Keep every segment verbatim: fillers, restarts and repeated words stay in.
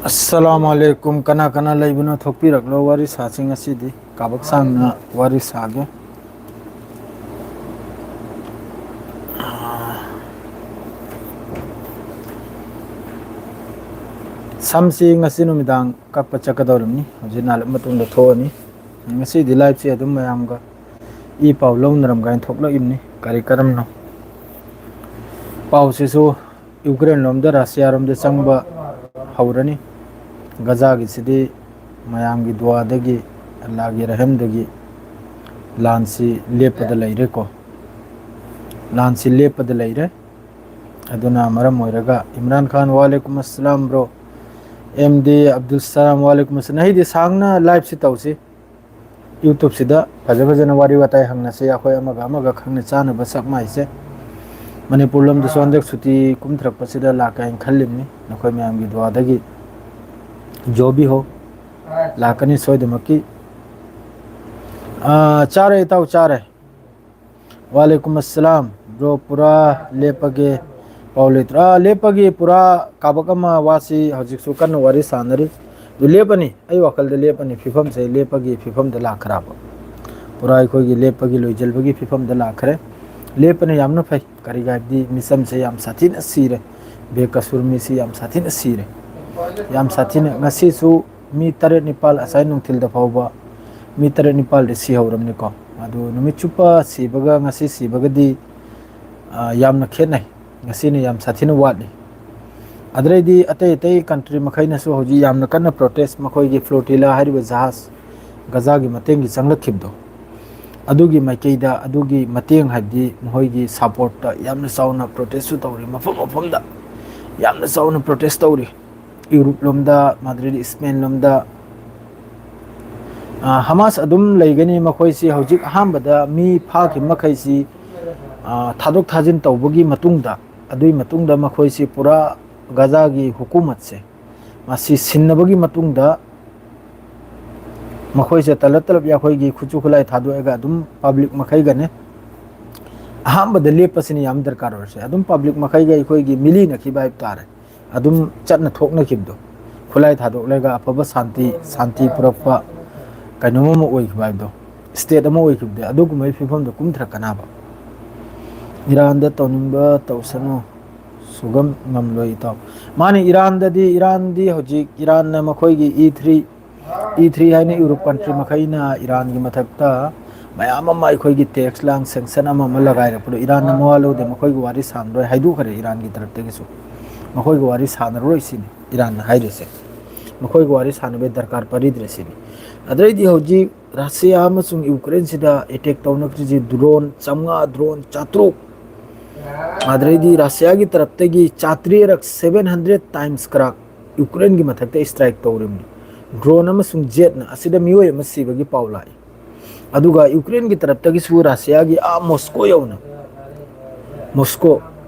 ꯑꯁꯂꯥꯃꯨ ꯑꯂꯩꯀꯨꯝ꯫ ꯀꯅꯥ ꯀꯅꯥ ꯂꯩꯕꯅꯣ, ꯊꯣꯛꯄꯤꯔꯛꯂꯣ꯫ ꯋꯥꯔꯤ ꯁꯥꯁꯤ ꯉꯁꯤꯗꯤ꯫ ꯀꯥꯕꯛ ꯁꯥꯡꯅ ꯋꯥꯔꯤ ꯁꯥꯒꯦ꯫ ꯁꯝꯁꯤ ꯉꯁꯤ ꯅꯨꯃꯤꯗꯥꯡ ꯀꯛꯄ ꯆꯠꯀꯗꯧꯔꯤꯕꯅꯤ꯫ ꯍꯧꯖꯤꯛ ꯅꯥꯜꯂꯛ ꯃꯇꯨꯡꯗ ꯊꯣꯛꯑꯅꯤ꯫ ꯉꯁꯤꯗꯤ live ꯁꯦ ꯑꯗꯨꯝ ꯃꯌꯥꯝꯒ ꯏ ꯄꯥꯎ ꯂꯧꯅꯔꯝ ꯀꯥꯏꯅ ꯊꯣꯛꯂꯛꯏꯕꯅꯤ꯫ ꯀꯔꯤ ꯀꯔꯝꯅꯣ ꯄꯥꯎꯁꯤꯁꯨ? ꯌꯨꯀ꯭ꯔꯦꯟ ꯂꯣꯝꯗ, ꯔꯁꯤꯌꯥ ꯔꯣꯝꯗ ꯆꯪꯕ ꯍꯧꯔꯅꯤ꯫ ꯒꯖꯥꯒꯤꯁꯤꯗꯤ ꯃꯌꯥꯝꯒꯤ ꯗꯨꯋꯥꯗꯒꯤ, ꯑꯜꯂꯥꯒꯤ ꯔꯍꯝꯗꯒꯤ ꯂꯥꯟꯁꯤ ꯂꯦꯞꯄꯗ ꯂꯩꯔꯦꯀꯣ꯫ ꯂꯥꯟꯁꯤ ꯂꯦꯞꯄꯗ ꯂꯩꯔꯦ꯫ ꯑꯗꯨꯅ ꯃꯔꯝ ꯑꯣꯏꯔꯒ, ꯏꯝꯔꯥꯟ ꯈꯥꯟ, ꯋꯥꯂꯦꯀꯨꯝ ꯑꯁꯂꯥꯝ bro꯫ ꯑꯦꯝ ꯗꯤ ꯑꯕꯗꯨꯜ ꯁꯂꯥꯝ, ꯋꯥꯂꯦꯀꯨꯝ ꯑꯁꯂꯥꯝ꯫ ꯅꯍꯤꯗꯤ ꯁꯥꯡꯅ live ꯁꯤ ꯇꯧꯁꯤ꯫ YouTube ꯁꯤꯗ ꯐꯖ ꯐꯖꯅ ꯋꯥꯔꯤ ꯋꯥꯇꯥꯏ ꯍꯪꯅꯁꯤ꯫ ꯑꯩꯈꯣꯏ ꯑꯃꯒ ꯑꯃꯒ ꯈꯪꯅ ꯆꯥꯟꯅꯕ ꯁꯛ ꯃꯥꯏꯁꯦ꯫ ꯃꯅꯤꯄꯨꯔ ꯂꯣꯝꯗꯁꯨ ꯍꯟꯗꯛ ꯁꯨꯇꯤ ꯀꯨꯝꯊꯔꯛꯄꯁꯤꯗ ꯂꯥꯛꯀꯦ ꯍꯥꯏꯅ ꯈꯜꯂꯤꯕꯅꯤ꯫ ꯅꯈꯣꯏ ꯃꯌꯥꯝꯒꯤ ꯗꯨꯋꯥꯗꯒꯤ ꯖꯣꯕꯤ ꯍꯣ ꯂꯥꯛꯀꯅꯤ ꯁꯣꯏꯗꯃꯛꯀꯤ꯫ ꯑꯥ, ꯆꯥꯔꯦ ꯏꯇꯥꯎ, ꯆꯥꯔꯦ꯫ ꯋꯥꯂꯦꯀꯨꯝ ꯑꯁꯂꯥꯝ꯫ Bro, ꯄꯨꯔꯥ ꯂꯦꯞꯄꯒꯦ ꯄꯥꯎ ꯂꯩꯇ꯭ꯔꯣ? ꯑꯥ, ꯂꯦꯞꯄꯒꯤ ꯄꯨꯔꯥ ꯀꯥꯕꯛ ꯑꯃ ꯋꯥꯁꯤ ꯍꯧꯖꯤꯛꯁꯨ ꯀꯟꯅ ꯋꯥꯔꯤ ꯁꯥꯟꯅꯔꯤ꯫ ꯑꯗꯨ ꯂꯦꯞꯄꯅꯤ, ꯑꯩ ꯋꯥꯈꯜꯗ ꯂꯦꯞꯄꯅꯤ꯫ ꯐꯤꯕꯝꯁꯦ ꯂꯦꯞꯄꯒꯤ ꯐꯤꯕꯝꯗ ꯂꯥꯛꯈ꯭ꯔꯕ꯫ ꯄꯨꯔꯥ ꯑꯩꯈꯣꯏꯒꯤ ꯂꯦꯞꯄꯒꯤ ꯂꯣꯏꯖꯤꯟꯕꯒꯤ ꯐꯤꯕꯝꯗ ꯂꯥꯛꯈ꯭ꯔꯦ꯫ ꯂꯦꯞꯄꯅ ꯌꯥꯝꯅ ꯐꯩ꯫ ꯀꯔꯤꯒꯤ ꯍꯥꯏꯕꯗꯤ ꯃꯤꯆꯝꯁꯦ ꯌꯥꯝ ꯁꯥꯊꯤꯅ ꯁꯤꯔꯦ꯫ ꯕꯦꯀꯁꯨꯔ ꯃꯤꯁꯤ ꯌꯥꯝ ꯁꯥꯊꯤꯅ ꯁꯤꯔꯦ꯫ ꯌꯥꯝ ꯁꯥꯊꯤꯅ, ꯉꯁꯤꯁꯨ ꯃꯤ ꯇꯔꯦꯠ ꯅꯤꯄꯥꯜ, ꯉꯁꯥꯏ ꯅꯨꯡꯊꯤꯜꯗ ꯐꯥꯎꯕ ꯃꯤ ꯇꯔꯦꯠ ꯅꯤꯄꯥꯜꯗꯤ ꯁꯤꯍꯧꯔꯕꯅꯤꯀꯣ꯫ ꯑꯗꯨ ꯅꯨꯃꯤꯠ ꯆꯨꯞꯄ ꯁꯤꯕꯒ ꯉꯁꯤ ꯁꯤꯕꯒꯗꯤ, ꯑ, ꯌꯥꯝꯅ ꯈꯦꯠꯅꯩ꯫ ꯉꯁꯤꯅ ꯌꯥꯝ ꯁꯥꯊꯤꯅ ꯋꯥꯠꯂꯤ꯫ ꯑꯗꯨꯗꯩꯗꯤ ꯑꯇꯩ ꯑꯇꯩ country ꯃꯈꯩꯅꯁꯨ ꯍꯧꯖꯤꯛ ꯌꯥꯝꯅ ꯀꯟꯅ protest, ꯃꯈꯣꯏꯒꯤ flotilla ꯍꯥꯏꯔꯤꯕ ꯖꯍꯥꯖ ꯒꯖꯥꯒꯤ ꯃꯇꯦꯡꯒꯤ ꯆꯪꯂꯛꯈꯤꯕꯗꯣ, ꯑꯗꯨꯒꯤ ꯃꯥꯏꯀꯩꯗ, ꯑꯗꯨꯒꯤ ꯃꯇꯦꯡ ꯍꯥꯏꯕꯗꯤ ꯃꯈꯣꯏꯒꯤ supportꯇ ꯌꯥꯝꯅ ꯆꯥꯎꯅ protestꯁꯨ ꯇꯧꯔꯤ꯫ ꯃꯐꯝ ꯃꯐꯝꯗ ꯌꯥꯝꯅ ꯆꯥꯎꯅ protest ꯇꯧꯔꯤ꯫ ꯌꯨꯔꯨꯞ ꯂꯣꯝꯗ, ꯃꯗꯨꯗꯩꯗꯤ ꯏꯁꯄꯦꯟ ꯂꯣꯝꯗ꯫ ꯑ, ꯍꯃꯥꯁ ꯑꯗꯨꯝ ꯂꯩꯒꯅꯤ꯫ ꯃꯈꯣꯏꯁꯤ ꯍꯧꯖꯤꯛ ꯑꯍꯥꯟꯕꯗ ꯃꯤ ꯐꯥꯈꯤꯕ ꯃꯈꯩꯁꯤ, ꯑ, ꯊꯥꯗꯣꯛ ꯊꯥꯖꯤꯟ ꯇꯧꯕꯒꯤ ꯃꯇꯨꯡꯗ, ꯑꯗꯨꯒꯤ ꯃꯇꯨꯡꯗ ꯃꯈꯣꯏꯁꯤ ꯄꯨꯔꯥ ꯒꯖꯥꯒꯤ ꯍꯨꯀꯨꯃꯠꯁꯦ ꯃꯁꯤ ꯁꯤꯟꯅꯕꯒꯤ ꯃꯇꯨꯡꯗ ꯃꯈꯣꯏꯁꯦ ꯇꯂꯞ ꯇꯂꯞ ꯑꯩꯈꯣꯏꯒꯤ ꯈꯨꯠꯁꯨ ꯈꯨꯠꯂꯥꯏ ꯊꯥꯗꯣꯛꯑꯒ ꯑꯗꯨꯝ public ꯃꯈꯩꯒꯅꯦ꯫ ꯑꯍꯥꯟꯕꯗ ꯂꯦꯞꯄꯁꯤꯅ ꯌꯥꯝ ꯗꯔꯀꯥꯔ ꯑꯣꯏꯔꯁꯦ꯫ ꯑꯗꯨꯝ public ꯃꯈꯩꯒ ꯑꯩꯈꯣꯏꯒꯤ ꯃꯤꯂꯤꯅꯈꯤꯕ ꯍꯥꯏꯕ ꯇꯥꯔꯦ꯫ ꯑꯗꯨꯝ ꯆꯠꯅ ꯊꯣꯛꯅꯈꯤꯕꯗꯣ꯫ ꯈꯨꯠꯂꯥꯏ ꯊꯥꯗꯣꯛꯂꯒ ꯑꯐꯕ ꯁꯥꯟꯇꯤ, ꯁꯥꯟꯇꯤ ꯄꯨꯔꯛꯄ ꯀꯩꯅꯣꯝ ꯑꯃ ꯑꯣꯏꯈꯤꯕ ꯍꯥꯏꯕꯗꯣ, state ꯑꯃ ꯑꯣꯏꯈꯤꯕꯗꯣ, ꯑꯗꯨꯒꯨꯝꯕꯒꯤ ꯐꯤꯕꯝꯗ ꯀꯨꯝꯊꯔꯛꯀꯅꯕ꯫ ꯏꯔꯥꯟꯗ ꯇꯧꯅꯤꯡꯕ ꯇꯧꯁꯅꯨ, ꯁꯨꯒꯝ ꯉꯝꯂꯣꯏ ꯏꯇꯥꯎ꯫ ꯃꯥꯅꯤ, ꯏꯔꯥꯟꯗꯗꯤ, ꯏꯔꯥꯟꯗꯤ ꯍꯧꯖꯤꯛ ꯏꯔꯥꯟꯅ ꯃꯈꯣꯏꯒꯤ E three, E three ꯍꯥꯏꯅ Europe country ꯃꯈꯩꯅ ꯏꯔꯥꯟꯒꯤ ꯃꯊꯛꯇ ꯃꯌꯥꯝ ꯑꯃ ꯑꯩꯈꯣꯏꯒꯤ tax ꯂꯥꯡ sanction ꯑꯃ ꯑꯃ ꯂꯒꯥꯏꯔꯛꯄꯗꯣ ꯏꯔꯥꯟꯅ ꯃꯋꯥ ꯂꯧꯗꯦ, ꯃꯈꯣꯏꯒꯤ ꯋꯥꯔꯤ ꯁꯥꯟꯅꯔꯣꯏ ꯍꯥꯏꯗꯣꯛꯈ꯭ꯔꯦ ꯏꯔꯥꯟꯒꯤ ꯇꯔꯞꯇꯒꯤꯁꯨ꯫ ꯃꯈꯣꯏꯒꯤ ꯋꯥꯔꯤ ꯁꯥꯟꯅꯔꯣꯏ ꯁꯤꯅꯤ ꯏꯔꯥꯟꯅ ꯍꯥꯏꯔꯤꯁꯦ꯫ ꯃꯈꯣꯏꯒꯤ ꯋꯥꯔꯤ ꯁꯥꯟꯅꯕꯩ ꯗꯔꯀꯥꯔ ꯄꯥꯔꯤꯗ꯭ꯔꯦ ꯁꯤꯅꯤ꯫ ꯑꯗꯩꯗꯤ ꯍꯧꯖꯤꯛ ꯔꯁꯤꯌꯥ ꯑꯃꯁꯨꯡ ꯌꯨꯀ꯭ꯔꯦꯟꯁꯤꯗ attack ꯇꯧꯅꯈ꯭ꯔꯤꯁꯤ drone ꯆꯥꯝꯃꯉꯥ, drone ꯆꯥꯇ꯭ꯔꯨꯛ, ꯑꯗꯩꯗꯤ ꯔꯁꯤꯌꯥꯒꯤ ꯇꯔꯞꯇꯒꯤ ꯆꯥꯇ꯭ꯔꯦꯠꯔꯛ, seven hundred times ꯀ꯭ꯔꯥꯛ ꯌꯨꯀ꯭ꯔꯦꯟꯒꯤ ꯃꯊꯛꯇ strike ꯇꯧꯔꯤꯕꯅꯤ꯫ Drone ꯑꯃꯁꯨꯡ jetꯅ ꯑꯁꯤꯗ ꯃꯤꯑꯣꯏ ꯑꯃ ꯁꯤꯕꯒꯤ ꯄꯥꯎ ꯂꯥꯛꯏ꯫ ꯑꯗꯨꯒ ꯌꯨꯀ꯭ꯔꯦꯟꯒꯤ ꯇꯔꯞꯇꯒꯤꯁꯨ ꯔꯁꯤꯌꯥꯒꯤ ꯑꯥ ꯃꯣꯁꯀꯣ ꯌꯧꯅ, ꯃꯣꯁꯀꯣ,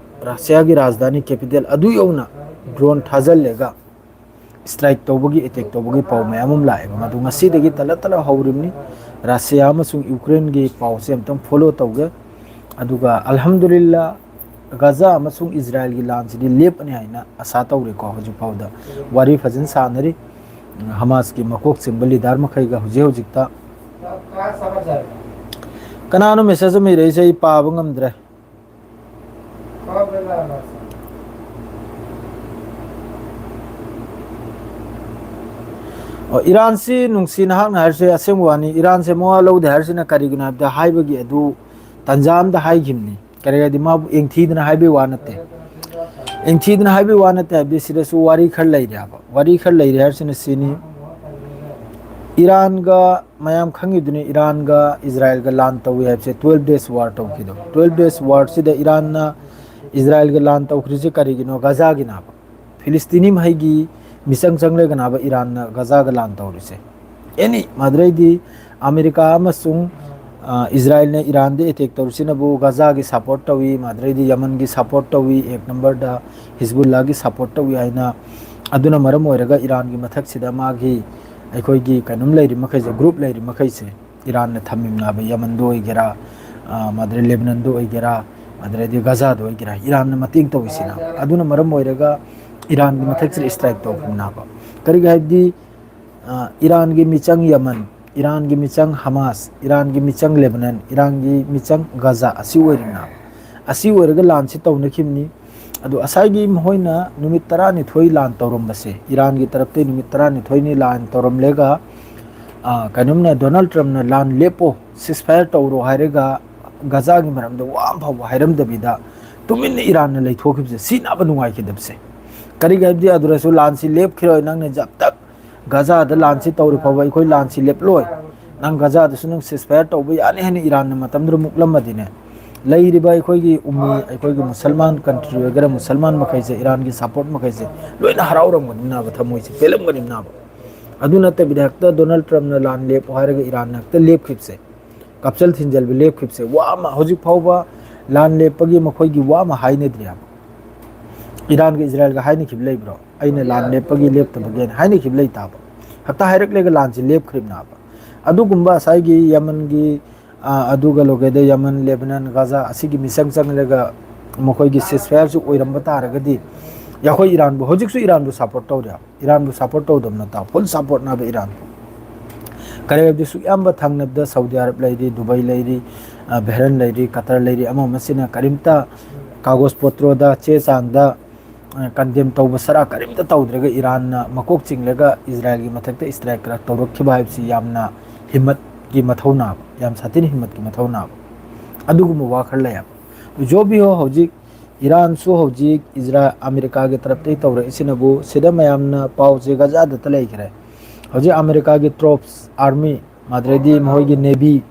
ꯔꯁꯤꯌꯥꯒꯤ ꯔꯥꯖꯙꯥꯅꯤ capital ꯑꯗꯨ ꯌꯧꯅ drone ꯊꯥꯖꯤꯜꯂꯒ strike ꯇꯧꯕꯒꯤ, attack ꯇꯧꯕꯒꯤ ꯄꯥꯎ ꯃꯌꯥꯝ ꯑꯃ ꯂꯥꯛꯑꯦꯕ꯫ ꯃꯗꯨ ꯉꯁꯤꯗꯒꯤ ꯇꯠꯂ ꯇꯠꯂ ꯍꯧꯔꯤꯕꯅꯤ꯫ ꯔꯁꯤꯌꯥ ꯑꯃꯁꯨꯡ ꯌꯨꯀ꯭ꯔꯦꯟꯒꯤ ꯄꯥꯎꯁꯦ ꯑꯝꯇꯪ follow ꯇꯧꯒꯦ꯫ ꯑꯗꯨꯒ ꯑꯜꯍꯝꯗꯨꯂꯤꯜꯂꯥ, ꯒꯖꯥ ꯑꯃꯁꯨꯡ ꯏꯖꯔꯥꯏꯜꯒꯤ ꯂꯥꯟꯁꯤꯗꯤ ꯂꯦꯞꯄꯅꯤ ꯍꯥꯏꯅ ꯑꯁꯥ ꯇꯧꯔꯤꯀꯣ꯫ ꯍꯧꯖꯤꯛ ꯐꯥꯎꯗ ꯋꯥꯔꯤ ꯐꯖꯅ ꯁꯥꯟꯅꯔꯤ ꯍꯃꯥꯁꯀꯤ ꯃꯀꯣꯛ ꯆꯤꯡꯕ leader ꯃꯈꯩꯒ ꯍꯧꯖꯤꯛ ꯍꯧꯖꯤꯛꯇ꯫ ꯀꯅꯥꯅꯣ message ꯑꯃ ꯏꯔꯛꯏꯁꯦ? ꯑꯩ ꯄꯥꯕ ꯉꯝꯗ꯭ꯔꯦ꯫ ꯑꯣ, ꯏꯔꯥꯟꯁꯤ ꯅꯨꯡꯁꯤ, ꯅꯍꯥꯛꯅ ꯍꯥꯏꯔꯤꯁꯦ ꯑꯁꯦꯡꯕ ꯋꯥꯅꯤ꯫ ꯏꯔꯥꯟꯁꯦ ꯃꯋꯥ ꯂꯧꯗꯦ ꯍꯥꯏꯔꯤꯁꯤꯅ ꯀꯔꯤꯒꯤꯅꯣ ꯍꯥꯏꯕꯗ, ꯍꯥꯏꯕꯒꯤ ꯑꯗꯨ ꯇꯟꯖꯥ ꯑꯃꯗ ꯍꯥꯏꯈꯤꯕꯅꯤ꯫ ꯀꯔꯤ ꯍꯥꯏꯗꯤ, ꯃꯥꯕꯨ ꯌꯦꯡꯊꯤꯗꯅ ꯍꯥꯏꯕꯒꯤ ꯋꯥ ꯅꯠꯇꯦ꯫ ꯌꯦꯡꯊꯤꯗꯅ ꯍꯥꯏꯕꯒꯤ ꯋꯥ ꯅꯠꯇꯦ ꯍꯥꯏꯕꯗꯤ, ꯁꯤꯗꯁꯨ ꯋꯥꯔꯤ ꯈꯔ ꯂꯩꯔꯦ ꯍꯥꯏꯕ꯫ ꯋꯥꯔꯤ ꯈꯔ ꯂꯩꯔꯦ ꯍꯥꯏꯔꯤꯁꯤꯅ ꯁꯤꯅꯤ, ꯏꯔꯥꯟꯒ, ꯃꯌꯥꯝ ꯈꯪꯉꯤꯗꯨꯅꯤ, ꯏꯔꯥꯟꯒ ꯏꯖꯔꯥꯏꯜꯒ ꯂꯥꯟ ꯇꯧꯏ ꯍꯥꯏꯕꯁꯦ, twelve days war ꯇꯧꯈꯤꯗꯣ꯫ Twelve days warꯁꯤꯗ ꯏꯔꯥꯟꯅ ꯏꯖꯔꯥꯏꯜꯒ ꯂꯥꯟ ꯇꯧꯈ꯭ꯔꯤꯁꯦ ꯀꯔꯤꯒꯤꯅꯣ? ꯒꯖꯥꯒꯤꯅꯦ ꯍꯥꯏꯕ꯫ ꯐꯤꯂꯤꯁꯇꯤꯅꯤ ꯃꯍꯩꯒꯤ ꯃꯤꯆꯪ ꯆꯪꯂꯒꯅꯦ ꯍꯥꯏꯕ ꯏꯔꯥꯟꯅ ꯒꯖꯥꯒ ꯂꯥꯟ ꯇꯧꯔꯤꯁꯦ꯫ ꯑꯦꯅꯤ, ꯃꯗꯨꯗꯩꯗꯤ ꯑꯃꯦꯔꯤꯀꯥ ꯑꯃꯁꯨꯡ, ꯑ, ꯏꯖꯔꯥꯏꯜꯅ ꯏꯔꯥꯟꯗ attack ꯇꯧꯔꯤꯁꯤꯅꯕꯨ ꯒꯖꯥꯒꯤ support ꯇꯧꯏ, ꯃꯗꯨꯗꯩꯗꯤ ꯌꯃꯟꯒꯤ support ꯇꯧꯏ, ꯑꯦꯛ ꯅꯝꯕꯔꯗ ꯍꯤꯖꯕꯨꯜꯂꯥꯒꯤ support ꯇꯧꯏ ꯍꯥꯏꯅ꯫ ꯑꯗꯨꯅ ꯃꯔꯝ ꯑꯣꯏꯔꯒ ꯏꯔꯥꯟꯒꯤ ꯃꯊꯛꯁꯤꯗ ꯃꯥꯒꯤ, ꯑꯩꯈꯣꯏꯒꯤ ꯀꯩꯅꯣꯝ ꯂꯩꯔꯤ ꯃꯈꯩꯁꯦ, group ꯂꯩꯔꯤ ꯃꯈꯩꯁꯦ, ꯏꯔꯥꯟꯅ ꯊꯝꯃꯤꯕꯅꯦꯕ꯫ ꯌꯃꯟꯗ ꯑꯣꯏꯒꯦꯔꯥ, ꯑ, ꯃꯗꯨꯗꯩ ꯂꯦꯕꯅꯟꯗ ꯑꯣꯏꯒꯦꯔꯥ, ꯑꯗꯨꯗꯩꯗꯤ ꯒꯖꯥꯗ ꯑꯣꯏꯒꯦꯔꯥ, ꯏꯔꯥꯟꯅ ꯃꯇꯦꯡ ꯇꯧꯏꯁꯤꯅ꯫ ꯑꯗꯨꯅ ꯃꯔꯝ ꯑꯣꯏꯔꯒ ꯏꯔꯥꯟꯒꯤ ꯃꯊꯛꯁꯤꯗ ꯏꯁꯇ꯭ꯔꯥꯏꯛ ꯇꯧꯈꯤꯕꯅꯦꯕ꯫ ꯀꯔꯤꯒꯤ ꯍꯥꯏꯕꯗꯤ, ꯑ, ꯏꯔꯥꯟꯒꯤ ꯃꯤꯆꯪ ꯌꯃꯟ, ꯏꯔꯥꯟꯒꯤ ꯃꯤꯆꯪ ꯍꯃꯥꯁ, ꯏꯔꯥꯟꯒꯤ ꯃꯤꯆꯪ ꯂꯦꯕꯅꯟ, ꯏꯔꯥꯟꯒꯤ ꯃꯤꯆꯪ ꯒꯖꯥ ꯑꯁꯤ ꯑꯣꯏꯔꯤꯕꯅꯦꯕ꯫ ꯑꯁꯤ ꯑꯣꯏꯔꯒ ꯂꯥꯟꯁꯤ ꯇꯧꯅꯈꯤꯕꯅꯤ꯫ ꯑꯗꯣ ꯉꯁꯥꯏꯒꯤ ꯃꯈꯣꯏꯅ ꯅꯨꯃꯤꯠ ꯇꯔꯥꯅꯤꯊꯣꯏ ꯂꯥꯟ ꯇꯧꯔꯝꯕꯁꯦ, ꯏꯔꯥꯟꯒꯤ ꯇꯔꯞꯇꯒꯤ ꯅꯨꯃꯤꯠ ꯇꯔꯥꯅꯤꯊꯣꯏꯅꯤ ꯂꯥꯟ ꯇꯧꯔꯝꯂꯒ, ꯑ, ꯀꯩꯅꯣꯝꯅ ꯗꯣꯅꯥꯜꯗ ꯇ꯭ꯔꯝꯞꯅ ꯂꯥꯟ ꯂꯦꯞꯄꯣ, ꯁꯤꯁꯐꯥꯌꯔ ꯇꯧꯔꯣ ꯍꯥꯏꯔꯒ ꯒꯖꯥꯒꯤ ꯃꯔꯝꯗ ꯋꯥ ꯑꯃ ꯐꯥꯎꯕ ꯍꯥꯏꯔꯝꯗꯕꯤꯗ ꯇꯨꯃꯤꯟꯅ ꯏꯔꯥꯟꯅ ꯂꯩꯊꯣꯛꯈꯤꯕꯁꯦ, ꯁꯤꯅꯕ ꯅꯨꯡꯉꯥꯏꯈꯤꯗꯕꯁꯦ꯫ ꯀꯔꯤꯒꯤ ꯍꯥꯏꯕꯗꯤ ꯑꯗꯨꯗꯁꯨ ꯂꯥꯟꯁꯤ ꯂꯦꯞꯈꯤꯔꯣꯏ, ꯅꯪꯅ ꯖꯕ ꯇꯛ ꯒꯖꯥꯗ ꯂꯥꯟꯁꯤ ꯇꯧꯔꯤ ꯐꯥꯎꯕ ꯑꯩꯈꯣꯏ ꯂꯥꯟꯁꯤ ꯂꯦꯞꯂꯣꯏ, ꯅꯪ ꯒꯖꯥꯗꯁꯨ ꯅꯪ ꯁꯤꯁꯐꯥꯌꯔ ꯇꯧꯕ ꯌꯥꯅꯤ ꯍꯥꯏꯅ ꯏꯔꯥꯟꯅ ꯃꯇꯝꯗꯨꯗ ꯃꯨꯛꯂꯝꯃꯗꯤꯅꯦ, ꯂꯩꯔꯤꯕ ꯑꯩꯈꯣꯏꯒꯤ ꯎꯝꯃꯤ, ꯑꯩꯈꯣꯏꯒꯤ ꯃꯨꯁꯜꯃꯥꯟ ꯀꯟꯇ꯭ꯔꯤ ꯑꯣꯏꯒꯦꯔꯥ, ꯃꯨꯁꯜꯃꯥꯟ ꯃꯈꯩꯁꯦ, ꯏꯔꯥꯟꯒꯤ ꯁꯄꯣꯔꯠ ꯃꯈꯩꯁꯦ ꯂꯣꯏꯅ ꯍꯔꯥꯎꯔꯝꯒꯅꯤꯅꯕ, ꯊꯃꯣꯏꯁꯦ ꯄꯦꯜꯂꯝꯒꯅꯤꯅꯕ꯫ ꯑꯗꯨ ꯅꯠꯇꯕꯤꯗ ꯍꯦꯛꯇ ꯗꯣꯅꯥꯜꯗ ꯇ꯭ꯔꯝꯞꯅ ꯂꯥꯟ ꯂꯦꯞꯄꯣ ꯍꯥꯏꯔꯒ ꯏꯔꯥꯟꯅ ꯍꯦꯛꯇ ꯂꯦꯞꯈꯤꯕꯁꯦ, ꯀꯥꯞꯆꯜ ꯊꯤꯟꯖꯜꯕ ꯂꯦꯞꯈꯤꯕꯁꯦ, ꯋꯥ ꯑꯃ ꯍꯧꯖꯤꯛ ꯐꯥꯎꯕ ꯂꯥꯟ ꯂꯦꯞꯄꯒꯤ ꯃꯈꯣꯏꯒꯤ ꯋꯥ ꯑꯃ ꯍꯥꯏꯅꯗ꯭ꯔꯤ ꯍꯥꯏꯕ꯫ ꯏꯔꯥꯟꯒ ꯏꯖꯔꯥꯏꯜꯒ ꯍꯥꯏꯅꯈꯤꯕ ꯂꯩꯕ꯭ꯔꯣ? ꯑꯩꯅ ꯂꯥꯟ ꯂꯦꯞꯄꯒꯤ ꯂꯦꯞꯇꯕꯒꯤ ꯍꯥꯏꯅ ꯍꯥꯏꯅꯈꯤꯕ ꯂꯩꯇꯥꯕ꯫ ꯍꯦꯛꯇ ꯍꯥꯏꯔꯛꯂꯒ ꯂꯥꯟꯁꯤ ꯂꯦꯞꯈ꯭ꯔꯤꯕꯅꯦꯕ꯫ ꯑꯗꯨꯒꯨꯝꯕ ꯉꯁꯥꯏꯒꯤ ꯌꯃꯟꯒꯤ, ꯑ, ꯑꯗꯨꯒ ꯂꯣꯏꯒꯦꯗ ꯌꯃꯟ, ꯂꯦꯕꯅꯟ, ꯒꯥꯖꯥ ꯑꯁꯤꯒꯤ ꯃꯤꯆꯪ ꯆꯪꯂꯒ ꯃꯈꯣꯏꯒꯤ ꯁꯤꯁꯐꯥꯌꯔꯁꯨ ꯑꯣꯏꯔꯝꯕ ꯇꯥꯔꯒꯗꯤ, ꯑꯩꯈꯣꯏ ꯏꯔꯥꯟꯕꯨ, ꯍꯧꯖꯤꯛꯁꯨ ꯏꯔꯥꯟꯕꯨ ꯁꯄꯣꯔꯠ ꯇꯧꯔꯤ ꯍꯥꯏꯕ꯫ ꯏꯔꯥꯟꯕꯨ ꯁꯄꯣꯔꯠ ꯇꯧꯗꯕ ꯅꯠꯇ, ꯐꯨꯜ ꯁꯄꯣꯔꯠꯅꯦꯕ ꯏꯔꯥꯟꯕꯨ꯫ ꯀꯔꯤ ꯍꯥꯏꯕꯗꯤ ꯁꯨꯛ ꯌꯥꯝꯕ ꯊꯪꯅꯕꯗ ꯁꯥꯎꯗꯤ ꯑꯔꯕ ꯂꯩꯔꯤ, ꯗꯨꯕꯥꯏ ꯂꯩꯔꯤ, ꯑ, ꯕꯍꯔꯦꯟ ꯂꯩꯔꯤ, ꯀꯇꯔ ꯂꯩꯔꯤ, ꯑꯃ ꯑꯃꯁꯤꯅ ꯀꯔꯤꯝꯇ ꯀꯥꯒꯣꯖ ꯄꯣꯇ꯭ꯔꯣꯗ, ꯆꯦ ꯆꯥꯡꯗ, ꯑ, ꯀꯟꯗꯦꯝ ꯇꯧꯕ ꯁꯔꯥ ꯀꯔꯤꯝꯇ ꯇꯧꯗ꯭ꯔꯒ ꯏꯔꯥꯟꯅ ꯃꯀꯣꯛ ꯆꯤꯡꯂꯒ ꯏꯖꯔꯥꯏꯜꯒꯤ ꯃꯊꯛꯇ ꯏꯁꯇ꯭ꯔꯥꯏꯛ ꯇꯧꯔꯛꯈꯤꯕ ꯍꯥꯏꯕꯁꯤ ꯌꯥꯝꯅ ꯍꯤꯝꯃꯠꯀꯤ ꯃꯊꯧꯅꯥꯕ, ꯌꯥꯝ ꯁꯥꯊꯤꯅ ꯍꯤꯝꯃꯠꯀꯤ ꯃꯊꯧꯅꯥꯕ ꯑꯗꯨꯒꯨꯝꯕ ꯋꯥ ꯈꯔ ꯂꯩꯌꯦꯕ꯫ ꯖꯣꯕꯤꯌꯣ ꯍꯧꯖꯤꯛ ꯏꯔꯥꯟꯁꯨ ꯍꯧꯖꯤꯛ ꯏꯖꯔꯥ-, ꯑꯃꯦꯔꯤꯀꯥꯒꯤ ꯇꯔꯞꯇꯒꯤ ꯇꯧꯔꯛꯏꯁꯤꯅꯕꯨ ꯁꯤꯗ ꯃꯌꯥꯝꯅ ꯄꯥꯎꯁꯦ ꯒꯖꯥꯗꯇ ꯂꯩꯈ꯭ꯔꯦ꯫ ꯍꯧꯖꯤꯛ ꯑꯃꯦꯔꯤꯀꯥꯒꯤ ꯇ꯭ꯔꯣꯞꯁ, ꯑꯥꯔꯃꯤ, ꯑꯗꯨꯗꯩꯗꯤ ꯃꯈꯣꯏꯒꯤ ꯅꯦꯚꯤ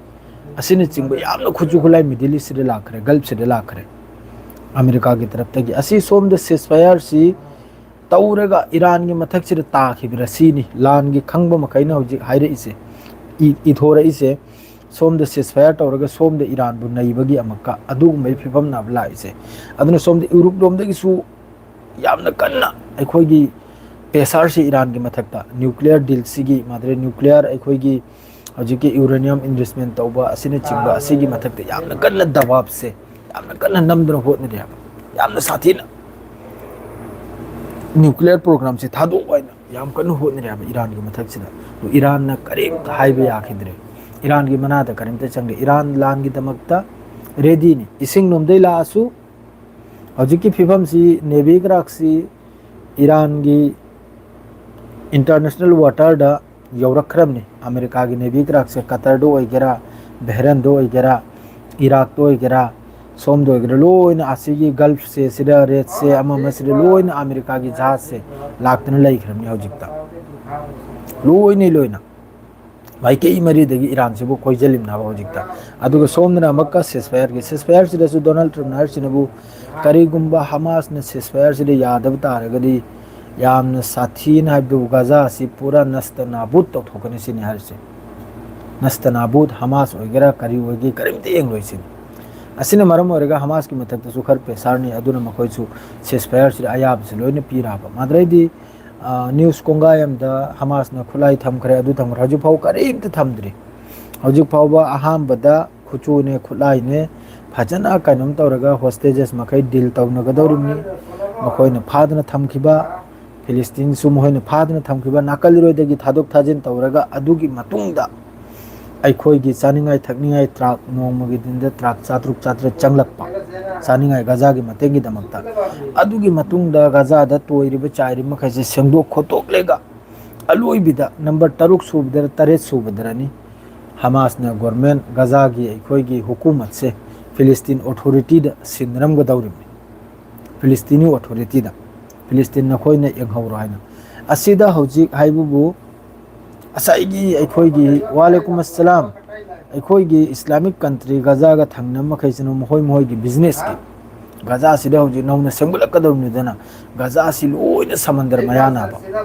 ꯑꯁꯤꯅꯆꯤꯡꯕ ꯌꯥꯝꯅ ꯈꯨꯠꯁꯨ ꯈꯨꯠꯂꯥꯏ ꯃꯤꯗꯜ ꯏꯁꯁꯤꯗ ꯂꯥꯛꯈ꯭ꯔꯦ, ꯒꯜꯐꯁꯤꯗ ꯂꯥꯛꯈ꯭ꯔꯦ꯫ ꯑꯃꯦꯔꯤꯀꯥꯒꯤ ꯇꯔꯞꯇꯒꯤ ꯑꯁꯤ ꯁꯣꯝꯗ ꯁꯤꯁꯐꯥꯌꯔꯁꯤ ꯇꯧꯔꯒ ꯏꯔꯥꯟꯒꯤ ꯃꯊꯛꯁꯤꯗ ꯇꯥꯈꯤꯕ꯭ꯔꯥ ꯁꯤꯅꯤ ꯂꯥꯟꯒꯤ ꯈꯪꯕ ꯃꯈꯩꯅ ꯍꯧꯖꯤꯛ ꯍꯥꯏꯔꯛꯏꯁꯦ, ꯏ-, ꯏꯊꯣꯔꯛꯏꯁꯦ꯫ ꯁꯣꯝꯗ ꯁꯤꯁꯐꯥꯌꯔ ꯇꯧꯔꯒ ꯁꯣꯝꯗ ꯏꯔꯥꯟꯕꯨ ꯅꯩꯕꯒꯤ ꯑꯃꯨꯛꯀ ꯑꯗꯨꯒꯨꯝꯕꯒꯤ ꯐꯤꯕꯝꯅꯦꯕ ꯂꯥꯛꯏꯁꯦ꯫ ꯑꯗꯨꯅ ꯁꯣꯝꯗ ꯌꯨꯔꯨꯞ ꯂꯣꯝꯗꯒꯤꯁꯨ ꯌꯥꯝꯅ ꯀꯟꯅ ꯑꯩꯈꯣꯏꯒꯤ ꯄ꯭ꯔꯦꯁꯔꯁꯤ ꯏꯔꯥꯟꯒꯤ ꯃꯊꯛꯇ, ꯅ꯭ꯌꯨꯀ꯭ꯂꯤꯌꯔ ꯗꯤꯜꯁꯤꯒꯤ, ꯃꯥꯗꯔ ꯅ꯭ꯌꯨꯀ꯭ꯂꯤꯌꯔ ꯑꯩꯈꯣꯏꯒꯤ ꯍꯧꯖꯤꯛꯀꯤ ꯌꯨꯔꯦꯅꯤꯌꯝ ꯏꯟꯔꯤꯆꯃꯦꯟ ꯇꯧꯕ ꯑꯁꯤꯅꯆꯤꯡꯕ ꯑꯁꯤꯒꯤ ꯃꯊꯛꯇ ꯌꯥꯝꯅ ꯀꯟꯅ ꯗꯕꯥꯕꯁꯦ ꯌꯥꯝꯅ ꯀꯟꯅ ꯅꯝꯗꯨꯅ ꯍꯣꯠꯅꯔꯤ ꯍꯥꯏꯕ, ꯌꯥꯝꯅ ꯁꯥꯊꯤꯅ꯫ ꯅ꯭ꯌꯨꯀ꯭ꯂꯤꯌꯔ ꯄ꯭ꯔꯣꯒ꯭ꯔꯥꯝꯁꯦ ꯊꯥꯗꯣꯛꯑꯣ ꯍꯥꯏꯅ ꯌꯥꯝ ꯀꯟꯅ ꯍꯣꯠꯅꯔꯦꯕ ꯏꯔꯥꯟꯒꯤ ꯃꯊꯛꯁꯤꯗ꯫ ꯑꯗꯨ ꯏꯔꯥꯟꯅ ꯀꯔꯤꯝꯇ ꯍꯥꯏꯕ ꯌꯥꯈꯤꯗ꯭ꯔꯦ꯫ ꯏꯔꯥꯟꯒꯤ ꯃꯅꯥꯗ ꯀꯔꯤꯝꯇ ꯆꯪꯗꯦ꯫ ꯏꯔꯥꯟ ꯂꯥꯟꯒꯤꯗꯃꯛꯇ ꯔꯦꯗꯤꯅꯤ꯫ ꯏꯁꯤꯡ ꯂꯣꯝꯗꯩ ꯂꯥꯛꯑꯁꯨ ꯍꯧꯖꯤꯛꯀꯤ ꯐꯤꯕꯝꯁꯤ, ꯅꯦꯚꯤ ꯀ꯭ꯔꯥꯛꯁꯤ ꯏꯔꯥꯟꯒꯤ ꯏꯟꯇꯔꯅꯦꯁꯅꯦꯜ ꯋꯥꯇꯔꯗ ꯌꯧꯔꯛꯈ꯭ꯔꯕꯅꯤ꯫ ꯑꯃꯦꯔꯤꯀꯥꯒꯤ ꯅꯦꯚꯤ ꯀ꯭ꯔꯥꯛꯁꯦ ꯀꯇꯔꯗ ꯑꯣꯏꯒꯦꯔꯥ, ꯕꯍꯔꯦꯟꯗ ꯑꯣꯏꯒꯦꯔꯥ, ꯏꯔꯥꯛꯇ ꯑꯣꯏꯒꯦꯔꯥ, ꯁꯣꯝꯗ ꯑꯣꯏꯒꯦꯔꯥ, ꯂꯣꯏꯅ ꯑꯁꯤꯒꯤ ꯒꯜꯐꯁꯦ, ꯁꯤꯗ ꯔꯦꯠꯁꯦ, ꯑꯃ ꯑꯃꯁꯤꯗ ꯂꯣꯏꯅ ꯑꯃꯦꯔꯤꯀꯥꯒꯤ ꯖꯍꯥꯖꯁꯦ ꯂꯥꯛꯇꯅ ꯂꯩꯈ꯭ꯔꯕꯅꯤ ꯍꯧꯖꯤꯛꯇ꯫ ꯂꯣꯏꯅ ꯂꯣꯏꯅ ꯃꯥꯏꯀꯩ ꯃꯔꯤꯗꯒꯤ ꯏꯔꯥꯟꯁꯤꯕꯨ ꯀꯣꯏꯁꯤꯜꯂꯤꯕꯅꯦꯕ ꯍꯧꯖꯤꯛꯇ꯫ ꯑꯗꯨꯒ ꯁꯣꯝꯗꯅ ꯑꯃꯨꯛꯀ ꯁꯤꯁꯐꯥꯌꯔꯒꯤ, ꯁꯤꯁꯐꯥꯌꯔꯁꯤꯗꯁꯨ ꯗꯣꯅꯥꯜꯗ ꯇ꯭ꯔꯝꯞꯅ ꯍꯥꯏꯔꯤꯁꯤꯅꯕꯨ, ꯀꯔꯤꯒꯨꯝꯕ ꯍꯃꯥꯁꯅ ꯁꯤꯁꯐꯥꯌꯔꯁꯤꯗ ꯌꯥꯗꯕ ꯇꯥꯔꯒꯗꯤ ꯌꯥꯝꯅ ꯁꯥꯊꯤꯅ ꯍꯥꯏꯕꯗꯨ ꯒꯥꯖꯥ ꯑꯁꯤ ꯄꯨꯔꯥ ꯅꯁꯇ ꯅꯥꯕꯨꯠ ꯇꯧꯊꯣꯛꯀꯅꯤ ꯁꯤꯅꯤ ꯍꯥꯏꯔꯤꯁꯦ꯫ ꯅꯁꯇ ꯅꯥꯕꯨꯠ, ꯍꯃꯥꯁ ꯑꯣꯏꯒꯦꯔꯥ ꯀꯔꯤ ꯑꯣꯏꯒꯦ ꯀꯔꯤꯝꯇ ꯌꯦꯡꯂꯣꯏ ꯁꯤꯅꯤ꯫ ꯑꯁꯤꯅ ꯃꯔꯝ ꯑꯣꯏꯔꯒ ꯍꯃꯥꯁꯀꯤ ꯃꯊꯛꯇꯁꯨ ꯈꯔ ꯄ꯭ꯔꯦꯁꯥꯔꯅꯤ, ꯑꯗꯨꯅ ꯃꯈꯣꯏꯁꯨ ꯁꯤꯁꯐꯥꯌꯔꯁꯤꯗ ꯑꯌꯥꯕꯁꯤ ꯂꯣꯏꯅ ꯄꯤꯔꯛꯑꯕ꯫ ꯃꯥꯗ꯭ꯔꯩꯗꯤ ꯅ꯭ꯌꯨꯁ ꯀꯣꯡꯒꯥꯏ ꯑꯃꯗ ꯍꯃꯥꯁꯅ ꯈꯨꯠꯂꯥꯏ ꯊꯝꯈ꯭ꯔꯦ, ꯑꯗꯨ ꯊꯝꯈ꯭ꯔꯦ, ꯍꯧꯖꯤꯛ ꯐꯥꯎ ꯀꯔꯤꯝꯇ ꯊꯝꯗ꯭ꯔꯤ꯫ ꯍꯧꯖꯤꯛ ꯐꯥꯎꯕ ꯑꯍꯥꯟꯕꯗ ꯈꯨꯠꯁꯨꯅꯦ, ꯈꯨꯠꯂꯥꯏꯅꯦ, ꯐꯖꯅ ꯀꯩꯅꯣꯝ ꯇꯧꯔꯒ ꯍꯣꯁꯇꯦꯖꯦꯁ ꯃꯈꯩ ꯗꯤꯜ ꯇꯧꯅꯒꯗꯧꯔꯤꯕꯅꯤ꯫ ꯃꯈꯣꯏꯅ ꯐꯥꯗꯅ ꯊꯝꯈꯤꯕ ꯐꯤꯂꯤꯁꯇꯤꯟꯁꯨ ꯃꯈꯣꯏꯅ ꯐꯥꯗꯅ ꯊꯝꯈꯤꯕ ꯅꯥꯀꯜꯂꯣꯏꯗꯒꯤ ꯊꯥꯗꯣꯛ ꯊꯥꯖꯤꯟ ꯇꯧꯔꯒ ꯑꯗꯨꯒꯤ ꯃꯇꯨꯡꯗ ꯑꯩꯈꯣꯏꯒꯤ ꯆꯥꯅꯤꯡꯉꯥꯏ ꯊꯛꯅꯤꯡꯉꯥꯏ ꯇ꯭ꯔꯥꯛ, ꯅꯣꯡꯃꯒꯤ ꯗꯤꯟꯗ ꯇ꯭ꯔꯥꯛ ꯆꯥꯇ꯭ꯔꯨꯛ ꯆꯥꯇ꯭ꯔꯦꯠ ꯆꯪꯂꯛꯄ, ꯆꯥꯅꯤꯡꯉꯥꯏ ꯒꯖꯥꯒꯤ ꯃꯇꯦꯡꯒꯤꯗꯃꯛꯇ꯫ ꯑꯗꯨꯒꯤ ꯃꯇꯨꯡꯗ ꯒꯖꯥꯗ ꯇꯣꯏꯔꯤꯕ ꯆꯥꯏꯔꯤꯕ ꯃꯈꯩꯁꯦ ꯁꯦꯡꯗꯣꯛ ꯈꯣꯠꯇꯣꯛꯂꯒ ꯑꯂꯣꯏꯕꯤꯗ ꯅꯝꯕꯔ ꯇꯔꯨꯛ ꯁꯨꯕꯗꯔ ꯇꯔꯦꯠ ꯁꯨꯕꯗꯔꯅꯤ ꯍꯃꯥꯁꯅ ꯒꯣꯔꯃꯦꯟ ꯒꯖꯥꯒꯤ ꯑꯩꯈꯣꯏꯒꯤ ꯍꯨꯀꯨꯃꯠꯁꯦ ꯐꯤꯂꯤꯁꯇꯤꯟ ꯑꯣꯊꯣꯔꯤꯇꯤꯗ ꯁꯤꯟꯅꯔꯝꯒꯗꯧꯔꯤꯕꯅꯤ꯫ ꯐꯤꯂꯤꯁꯇꯤꯅꯤ ꯑꯣꯊꯣꯔꯤꯇꯤꯗ, ꯐꯤꯂꯤꯁꯇꯤꯟ ꯅꯈꯣꯏꯅ ꯌꯦꯡꯍꯧꯔꯣ ꯍꯥꯏꯅ꯫ ꯑꯁꯤꯗ ꯍꯧꯖꯤꯛ ꯍꯥꯏꯕꯕꯨ ꯉꯁꯥꯏꯒꯤ ꯑꯩꯈꯣꯏꯒꯤ, ꯋꯥꯂꯦꯀꯨꯝ ꯑꯁꯂꯥꯝ, ꯑꯩꯈꯣꯏꯒꯤ ꯏꯁꯂꯥꯃꯤꯛ ꯀꯟꯇ꯭ꯔꯤ ꯒꯖꯥꯒ ꯊꯪꯅꯕ ꯃꯈꯩꯁꯤꯅ ꯃꯈꯣꯏ ꯃꯈꯣꯏꯒꯤ ꯕꯤꯖꯤꯅꯦꯁꯀꯤ, ꯒꯖꯥꯁꯤꯗ ꯍꯧꯖꯤꯛ ꯅꯧꯅ ꯁꯦꯝꯒꯠꯂꯛꯀꯗꯧꯔꯤꯕꯅꯤꯗꯅ, ꯒꯖꯥꯁꯤ ꯂꯣꯏꯅ ꯁꯃꯟꯗꯔ ꯃꯌꯥ ꯅꯥꯕ꯫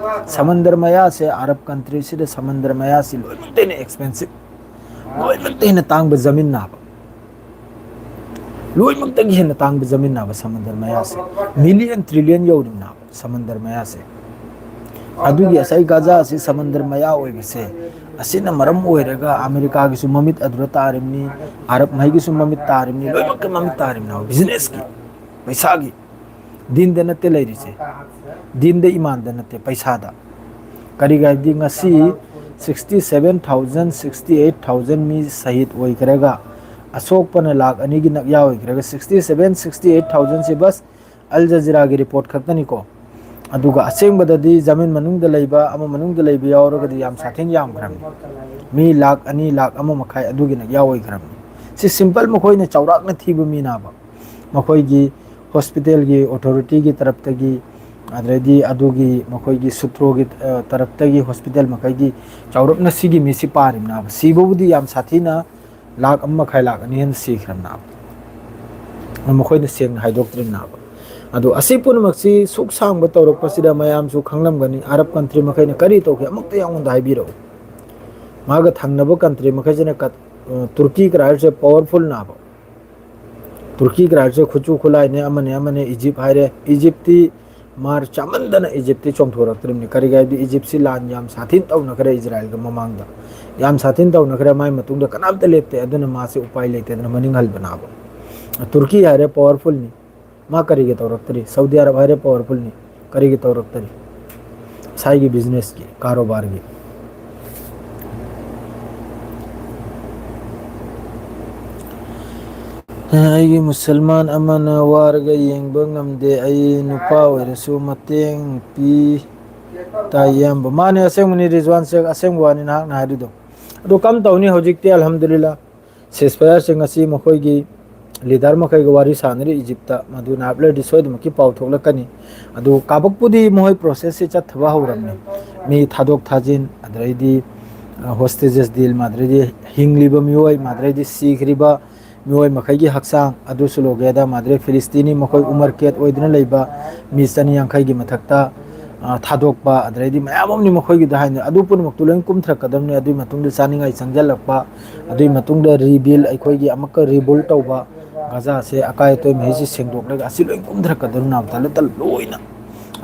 ꯁꯃꯟꯗꯔ ꯃꯌꯥꯁꯦ, ꯑꯔꯕ ꯀꯟꯇ꯭ꯔꯤꯁꯤꯗ ꯁꯃꯟꯗꯔ ꯃꯌꯥꯁꯤ ꯂꯣꯏꯅꯃꯛꯇ ꯍꯦꯟꯅ ꯑꯦꯛꯁꯄꯦꯟꯁꯤꯞ, ꯂꯣꯏꯅꯃꯛꯇ ꯍꯦꯟꯅ ꯇꯥꯡꯕ ꯖꯃꯤꯟ ꯅꯥꯕ, ꯂꯣꯏꯅꯃꯛꯇꯒꯤ ꯍꯦꯟꯅ ꯇꯥꯡꯕ ꯖꯃꯤꯟ ꯅꯥꯕ ꯁꯃꯟꯗꯔ ꯃꯌꯥꯁꯦ, ꯃꯤꯂꯤꯌꯟ ꯇ꯭ꯔꯤꯂꯤꯌꯟ ꯌꯧꯔꯤꯕ ꯅꯥꯕ ꯁꯃꯟꯗꯔ ꯃꯌꯥꯁꯦ꯫ ꯑꯗꯨꯒꯤ ꯉꯁꯥꯏ ꯒꯖꯥ ꯑꯁꯤ ꯁꯃꯟꯗꯔ ꯃꯌꯥ ꯑꯣꯏꯕꯁꯦ, ꯑꯁꯤꯅ ꯃꯔꯝ ꯑꯣꯏꯔꯒ ꯑꯃꯦꯔꯤꯀꯥꯒꯤꯁꯨ ꯃꯃꯤꯠ ꯑꯗꯨꯗ ꯇꯥꯔꯤꯕꯅꯤ, ꯑꯔꯕ ꯃꯍꯩꯒꯤꯁꯨ ꯃꯃꯤꯠ ꯇꯥꯔꯤꯕꯅꯤ, ꯂꯣꯏꯅꯃꯛꯀꯤ ꯃꯃꯤꯠ ꯇꯥꯔꯤꯕꯅꯤ ꯕꯤꯖꯤꯅꯦꯁꯀꯤ, ꯄꯩꯁꯥꯒꯤ꯫ ꯗꯤꯟꯗ ꯅꯠꯇꯦ ꯂꯩꯔꯤꯁꯦ, ꯗꯤꯟꯗ ꯏꯃꯥꯟꯗ ꯅꯠꯇꯦ, ꯄꯩꯁꯥꯗ꯫ ꯀꯔꯤꯒꯤ ꯍꯥꯏꯕꯗꯤ ꯉꯁꯤ sixty seven thousand, sixty eight thousand ꯃꯤ ꯁꯍꯤꯗ ꯑꯣꯏꯈ꯭ꯔꯒ, ꯑꯁꯣꯛꯄꯅ ꯂꯥꯛ ꯑꯅꯤꯒꯤ ꯅꯛꯌꯥ ꯑꯣꯏꯈ꯭ꯔꯒ, sixty seven, sixty eight thousand ꯁꯤ ꯕꯁ ꯑꯜ ꯖꯖꯤꯔꯥꯒꯤ ꯔꯤꯄꯣꯔꯠ ꯈꯛꯇꯅꯤꯀꯣ꯫ ꯑꯗꯨꯒ ꯑꯁꯦꯡꯕꯗꯗꯤ ꯖꯃꯤꯟ ꯃꯅꯨꯡꯗ ꯂꯩꯕ ꯑꯃ ꯃꯅꯨꯡꯗ ꯂꯩꯕ ꯌꯥꯎꯔꯒꯗꯤ ꯌꯥꯝ ꯁꯥꯊꯤꯅ ꯌꯥꯝꯈ꯭ꯔꯕꯅꯤ꯫ ꯃꯤ ꯂꯥꯛ ꯑꯅꯤ, ꯂꯥꯛ ꯑꯃ ꯃꯈꯥꯏ ꯑꯗꯨꯒꯤꯅ ꯌꯥꯎꯈ꯭ꯔꯕꯅꯤ꯫ ꯁꯤ ꯁꯤꯝꯄꯜ ꯃꯈꯣꯏꯅ ꯆꯥꯎꯔꯥꯛꯅ ꯊꯤꯕ ꯃꯤꯅꯥꯕ꯫ ꯃꯈꯣꯏꯒꯤ ꯍꯣꯁꯄꯤꯇꯥꯜꯒꯤ ꯑꯣꯊꯣꯔꯤꯇꯤꯒꯤ ꯇꯔꯞꯇꯒꯤ, ꯑꯗꯩꯗꯤ ꯑꯗꯨꯒꯤ ꯃꯈꯣꯏꯒꯤ ꯁꯨꯇ꯭ꯔꯣꯒꯤ, ꯑ, ꯇꯔꯞꯇꯒꯤ ꯍꯣꯁꯄꯤꯇꯥꯜ ꯃꯈꯩꯒꯤ ꯆꯥꯎꯔꯞꯅ ꯁꯤꯒꯤ ꯃꯤꯁꯤ ꯄꯥꯔꯤꯕꯅꯥꯕ꯫ ꯁꯤꯕꯕꯨꯗꯤ ꯌꯥꯝ ꯁꯥꯊꯤꯅ ꯂꯥꯛ ꯑꯃ ꯃꯈꯥꯏ, ꯂꯥꯛ ꯑꯅꯤ ꯍꯦꯟꯅ ꯁꯤꯈ꯭ꯔꯕꯅꯥꯕ꯫ ꯃꯈꯣꯏꯅ ꯁꯦꯡꯅ ꯍꯥꯏꯗꯣꯛꯇ꯭ꯔꯤꯕꯅꯥꯕ꯫ ꯑꯗꯣ ꯑꯁꯤ ꯄꯨꯝꯅꯃꯛꯁꯤ ꯁꯨꯛ ꯁꯥꯡꯕ ꯇꯧꯔꯛꯄꯁꯤꯗ ꯃꯌꯥꯝꯁꯨ ꯈꯪꯂꯝꯒꯅꯤ, ꯑꯔꯕ ꯀꯟꯇ꯭ꯔꯤ ꯃꯈꯩꯅ ꯀꯔꯤ ꯇꯧꯒꯦ ꯑꯃꯨꯛꯇ ꯑꯩꯉꯣꯟꯗ ꯍꯥꯏꯕꯤꯔꯛꯎ꯫ ꯃꯥꯒ ꯊꯪꯅꯕ ꯀꯟꯇ꯭ꯔꯤ ꯃꯈꯩꯁꯤꯅ ꯀꯠ-, ꯑ, ꯇꯨꯔꯀꯤ ꯀꯔꯥꯏꯁꯦ ꯄꯋꯥꯔꯐꯨꯜ ꯅꯥꯕ꯫ ꯇꯨꯔꯀꯤ ꯀꯔꯥꯏꯁꯦ ꯈꯨꯠꯁꯨ ꯈꯨꯠꯂꯥꯏꯅꯦ, ꯑꯃꯅꯦ ꯑꯃꯅꯦ, ꯏꯖꯤꯞ ꯍꯥꯏꯔꯦ꯫ ꯏꯖꯤꯞꯇꯤ ꯃꯥꯔ ꯆꯥꯃꯟꯗꯅ ꯏꯖꯤꯞꯇꯤ ꯆꯣꯡꯊꯣꯔꯛꯇ꯭ꯔꯤꯕꯅꯤ꯫ ꯀꯔꯤꯒꯤ ꯍꯥꯏꯕꯗꯤ ꯏꯖꯤꯞꯁꯤ ꯂꯥꯟ ꯌꯥꯝ ꯁꯥꯊꯤꯅ ꯇꯧꯅꯈ꯭ꯔꯦ ꯏꯖꯔꯥꯏꯜꯒ ꯃꯃꯥꯡꯗ꯫ ꯌꯥꯝ ꯁꯥꯊꯤꯅ ꯇꯧꯅꯈ꯭ꯔꯦ, ꯃꯥꯏ ꯃꯇꯨꯡꯗ ꯀꯅꯥꯝꯇ ꯂꯦꯞꯇꯦ꯫ ꯑꯗꯨꯅ ꯃꯥꯁꯤ ꯎꯄꯥꯏ ꯂꯩꯇꯗꯅ ꯃꯅꯤꯡ ꯍꯜꯕꯅꯥꯕ꯫ ꯇꯨꯔꯀꯤ ꯍꯥꯏꯔꯦ ꯄꯋꯥꯔꯐꯨꯜꯅꯤ꯫ ꯃꯥ ꯀꯔꯤꯒꯤ ꯇꯧꯔꯛꯇ꯭ꯔꯤ? ꯁꯥꯎꯗꯤ ꯑꯔꯕ ꯍꯥꯏꯔꯦ ꯄꯋꯥꯔꯐꯨꯜꯅꯤ꯫ ꯀꯔꯤꯒꯤ ꯇꯧꯔꯛꯇꯔꯤ? ꯃꯁꯥꯒꯤ ꯕꯤꯖꯤꯅꯦꯁꯀꯤ, ꯀꯥꯔꯣꯕꯥꯔꯒꯤ꯫ ꯑꯩꯒꯤ ꯃꯨꯁꯜꯃꯥꯟ ꯑꯃꯅ ꯋꯥꯔꯒ ꯌꯦꯡꯕ ꯉꯝꯗꯦ꯫ ꯑꯩ ꯅꯨꯄꯥ ꯑꯣꯏꯔꯁꯨ ꯃꯇꯦꯡ ꯄꯤ ꯇꯥꯏ ꯏꯌꯥꯝꯕ꯫ ꯃꯥꯅꯦ, ꯑꯁꯦꯡꯕꯅꯤ ꯔꯤꯖꯋꯥꯟ ꯁꯦꯈ, ꯑꯁꯦꯡꯕ ꯋꯥꯅꯤ ꯅꯍꯥꯛꯅ ꯍꯥꯏꯔꯤꯗꯣ꯫ ꯑꯗꯨ ꯀꯝ ꯇꯧꯅꯤ ꯍꯧꯖꯤꯛꯇꯤ, ꯑꯜꯍꯝꯗꯨꯂꯤꯜꯂꯥ꯫ ꯁꯤꯁꯐꯌꯥꯔꯁꯤꯡ ꯑꯁꯤ ꯃꯈꯣꯏꯒꯤ ꯂꯤꯗꯔ ꯃꯈꯩꯒ ꯋꯥꯔꯤ ꯁꯥꯟꯅꯔꯤ ꯏꯖꯤꯞꯇ, ꯃꯗꯨ ꯅꯥꯏꯕ ꯂꯩꯔꯗꯤ ꯁꯣꯏꯗꯅꯃꯛꯀꯤ ꯄꯥꯎ ꯊꯣꯛꯂꯛꯀꯅꯤ꯫ ꯑꯗꯨ ꯀꯥꯕꯛꯄꯨꯗꯤ ꯃꯈꯣꯏ ꯄ꯭ꯔꯣꯁꯦꯁꯁꯤ ꯆꯠꯊꯕ ꯍꯧꯔꯕꯅꯤ꯫ ꯃꯤ ꯊꯥꯗꯣꯛ ꯊꯥꯖꯤꯟ, ꯑꯗꯩꯗꯤ, ꯑ, ꯍꯣꯁꯇꯦꯖꯦꯁ ꯗꯤꯜ, ꯃꯗꯩꯗꯤ ꯍꯤꯡꯂꯤꯕ ꯃꯤꯑꯣꯏ, ꯃꯗꯩꯗꯤ ꯁꯤꯈ꯭ꯔꯤꯕ ꯃꯤꯑꯣꯏ ꯃꯈꯩꯒꯤ ꯍꯛꯆꯥꯡ ꯑꯗꯨꯁꯨ ꯂꯣꯒꯦꯗ, ꯃꯗꯩ ꯐꯤꯂꯤꯁꯇꯤꯅꯤ ꯃꯈꯣꯏ ꯎꯃꯔ ꯀꯦꯠ ꯑꯣꯏꯗꯨꯅ ꯂꯩꯕ ꯃꯤ ꯆꯅꯤ ꯌꯥꯡꯈꯩꯒꯤ ꯃꯊꯛꯇ, ꯑ, ꯊꯥꯗꯣꯛꯄ, ꯑꯗꯩꯗꯤ ꯃꯌꯥꯝ ꯑꯃꯅꯤ ꯃꯈꯣꯏꯒꯤꯗ ꯍꯥꯏꯅ, ꯑꯗꯨ ꯄꯨꯝꯅꯃꯛꯇꯨ ꯂꯣꯏ ꯀꯨꯝꯊꯔꯛꯀꯗꯕꯅꯤ꯫ ꯑꯗꯨꯒꯤ ꯃꯇꯨꯡꯗ ꯆꯥꯅꯤꯡꯉꯥꯏ ꯆꯪꯁꯤꯜꯂꯛꯄ, ꯑꯗꯨꯒꯤ ꯃꯇꯨꯡꯗ ꯔꯤꯕꯤꯜ, ꯑꯩꯈꯣꯏꯒꯤ ꯑꯃꯨꯛꯀ ꯔꯤꯕꯨꯜ ꯇꯧꯕ, ꯒꯖꯥꯁꯦ ꯑꯀꯥꯏ ꯑꯇꯣꯏ ꯃꯍꯩꯁꯤ ꯁꯦꯡꯗꯣꯛꯂꯒ ꯑꯁꯤ ꯂꯣꯏ ꯀꯨꯝꯊꯔꯛꯀꯗꯕꯅꯤ ꯅꯥꯕ ꯇꯜꯂ ꯇꯜꯂ ꯂꯣꯏꯅ꯫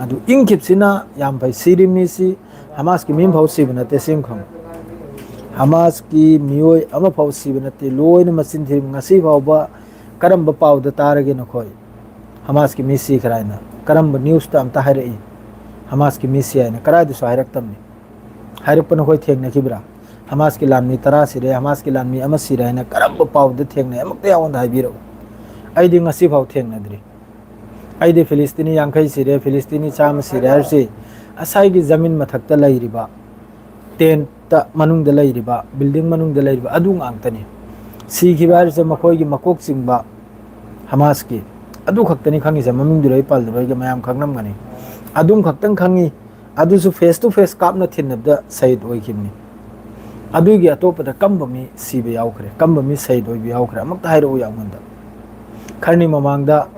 ꯑꯗꯨ ꯏꯪꯈꯤꯕꯁꯤꯅ ꯌꯥꯝ ꯐꯩ꯫ ꯁꯤꯔꯤ ꯃꯤꯁꯤ ꯍꯃꯥꯁꯀꯤ ꯃꯤ ꯑꯃꯐꯥꯎ ꯁꯤꯕ ꯅꯠꯇꯦ, ꯁꯤ ꯑꯃ ꯈꯪꯉꯨ꯫ ꯍꯃꯥꯁꯀꯤ ꯃꯤꯑꯣꯏ ꯑꯃꯐꯥꯎ ꯁꯤꯕ ꯅꯠꯇꯦ, ꯂꯣꯏꯅ ꯃꯆꯤꯟ ꯊꯤꯔꯤ꯫ ꯉꯁꯤ ꯐꯥꯎꯕ ꯀꯔꯝꯕ ꯄꯥꯎꯗ ꯇꯥꯔꯒꯦ ꯅꯈꯣꯏ? ꯍꯃꯥꯁꯀꯤ ꯃꯤ ꯁꯤꯈ꯭ꯔꯦ ꯍꯥꯏꯅ ꯀꯔꯝꯕ ꯅ꯭ꯌꯨꯁꯇ ꯑꯝꯇ ꯍꯥꯏꯔꯛꯏ? ꯍꯃꯥꯁꯀꯤ ꯃꯤ ꯁꯤ ꯍꯥꯏꯅ ꯀꯗꯥꯏꯗꯁꯨ ꯍꯥꯏꯔꯛꯇꯕꯅꯤ꯫ ꯍꯥꯏꯔꯛꯄ ꯅꯈꯣꯏ ꯊꯦꯡꯅꯈꯤꯕ꯭ꯔꯥ? ꯍꯃꯥꯁꯀꯤ ꯂꯥꯟꯃꯤ ꯇꯔꯥ ꯁꯤꯔꯦ, ꯍꯃꯥꯁꯀꯤ ꯂꯥꯟꯃꯤ ꯑꯃ ꯁꯤꯔꯦ ꯍꯥꯏꯅ ꯀꯔꯝꯕ ꯄꯥꯎꯗ ꯊꯦꯡꯅꯩ? ꯑꯃꯨꯛꯇ ꯑꯩꯉꯣꯟꯗ ꯍꯥꯏꯕꯤꯔꯛꯎ꯫ ꯑꯩꯗꯤ ꯉꯁꯤꯐꯥꯎ ꯊꯦꯡꯅꯗ꯭ꯔꯤ꯫ ꯑꯩꯗꯤ ꯐꯤꯂꯤꯁꯇꯤꯅꯤ ꯌꯥꯡꯈꯩ ꯁꯤꯔꯦ, ꯐꯤꯂꯤꯁꯇꯤꯅꯤ ꯆꯥꯝꯃ ꯁꯤꯔꯦ ꯍꯥꯏꯕꯁꯤ ꯉꯁꯥꯏꯒꯤ ꯖꯃꯤꯟ ꯃꯊꯛꯇ ꯂꯩꯔꯤꯕ, ꯇꯦꯟꯠꯇ ꯃꯅꯨꯡꯗ ꯂꯩꯔꯤꯕ, ꯕꯤꯜꯗꯤꯡ ꯃꯅꯨꯡꯗ ꯂꯩꯔꯤꯕ ꯑꯗꯨ ꯉꯥꯛꯇꯅꯤ꯫ ꯁꯤꯈꯤꯕ ꯍꯥꯏꯔꯤꯁꯦ ꯃꯈꯣꯏꯒꯤ ꯃꯀꯣꯛ ꯆꯤꯡꯕ ꯍꯃꯥꯁꯀꯤ ꯑꯗꯨ ꯈꯛꯇꯅꯤ ꯈꯪꯉꯤꯁꯦ꯫ ꯃꯃꯤꯡꯗꯨ ꯂꯣꯏ ꯄꯜꯂꯔꯣꯏꯒꯦ, ꯃꯌꯥꯝ ꯈꯪꯂꯝꯒꯅꯤ꯫ ꯑꯗꯨꯝ ꯈꯛꯇꯪ ꯈꯪꯉꯤ꯫ ꯑꯗꯨꯁꯨ face to face ꯀꯥꯞꯅ ꯊꯤꯟꯅꯕꯗ ꯁꯍꯤꯗ ꯑꯣꯏꯈꯤꯕꯅꯤ꯫ ꯑꯗꯨꯒꯤ ꯑꯇꯣꯞꯄꯗ ꯀꯝꯕ ꯃꯤ ꯁꯤꯕ ꯌꯥꯎꯈ꯭ꯔꯦ? ꯀꯝꯕ ꯃꯤ ꯁꯍꯤꯗ ꯑꯣꯏꯕ ꯌꯥꯎꯈ꯭ꯔꯦ? ꯑꯃꯨꯛꯇ ꯍꯥꯏꯔꯛꯎ ꯑꯩꯉꯣꯟꯗ꯫ ꯈꯔꯅꯤ ꯃꯃꯥꯡꯗ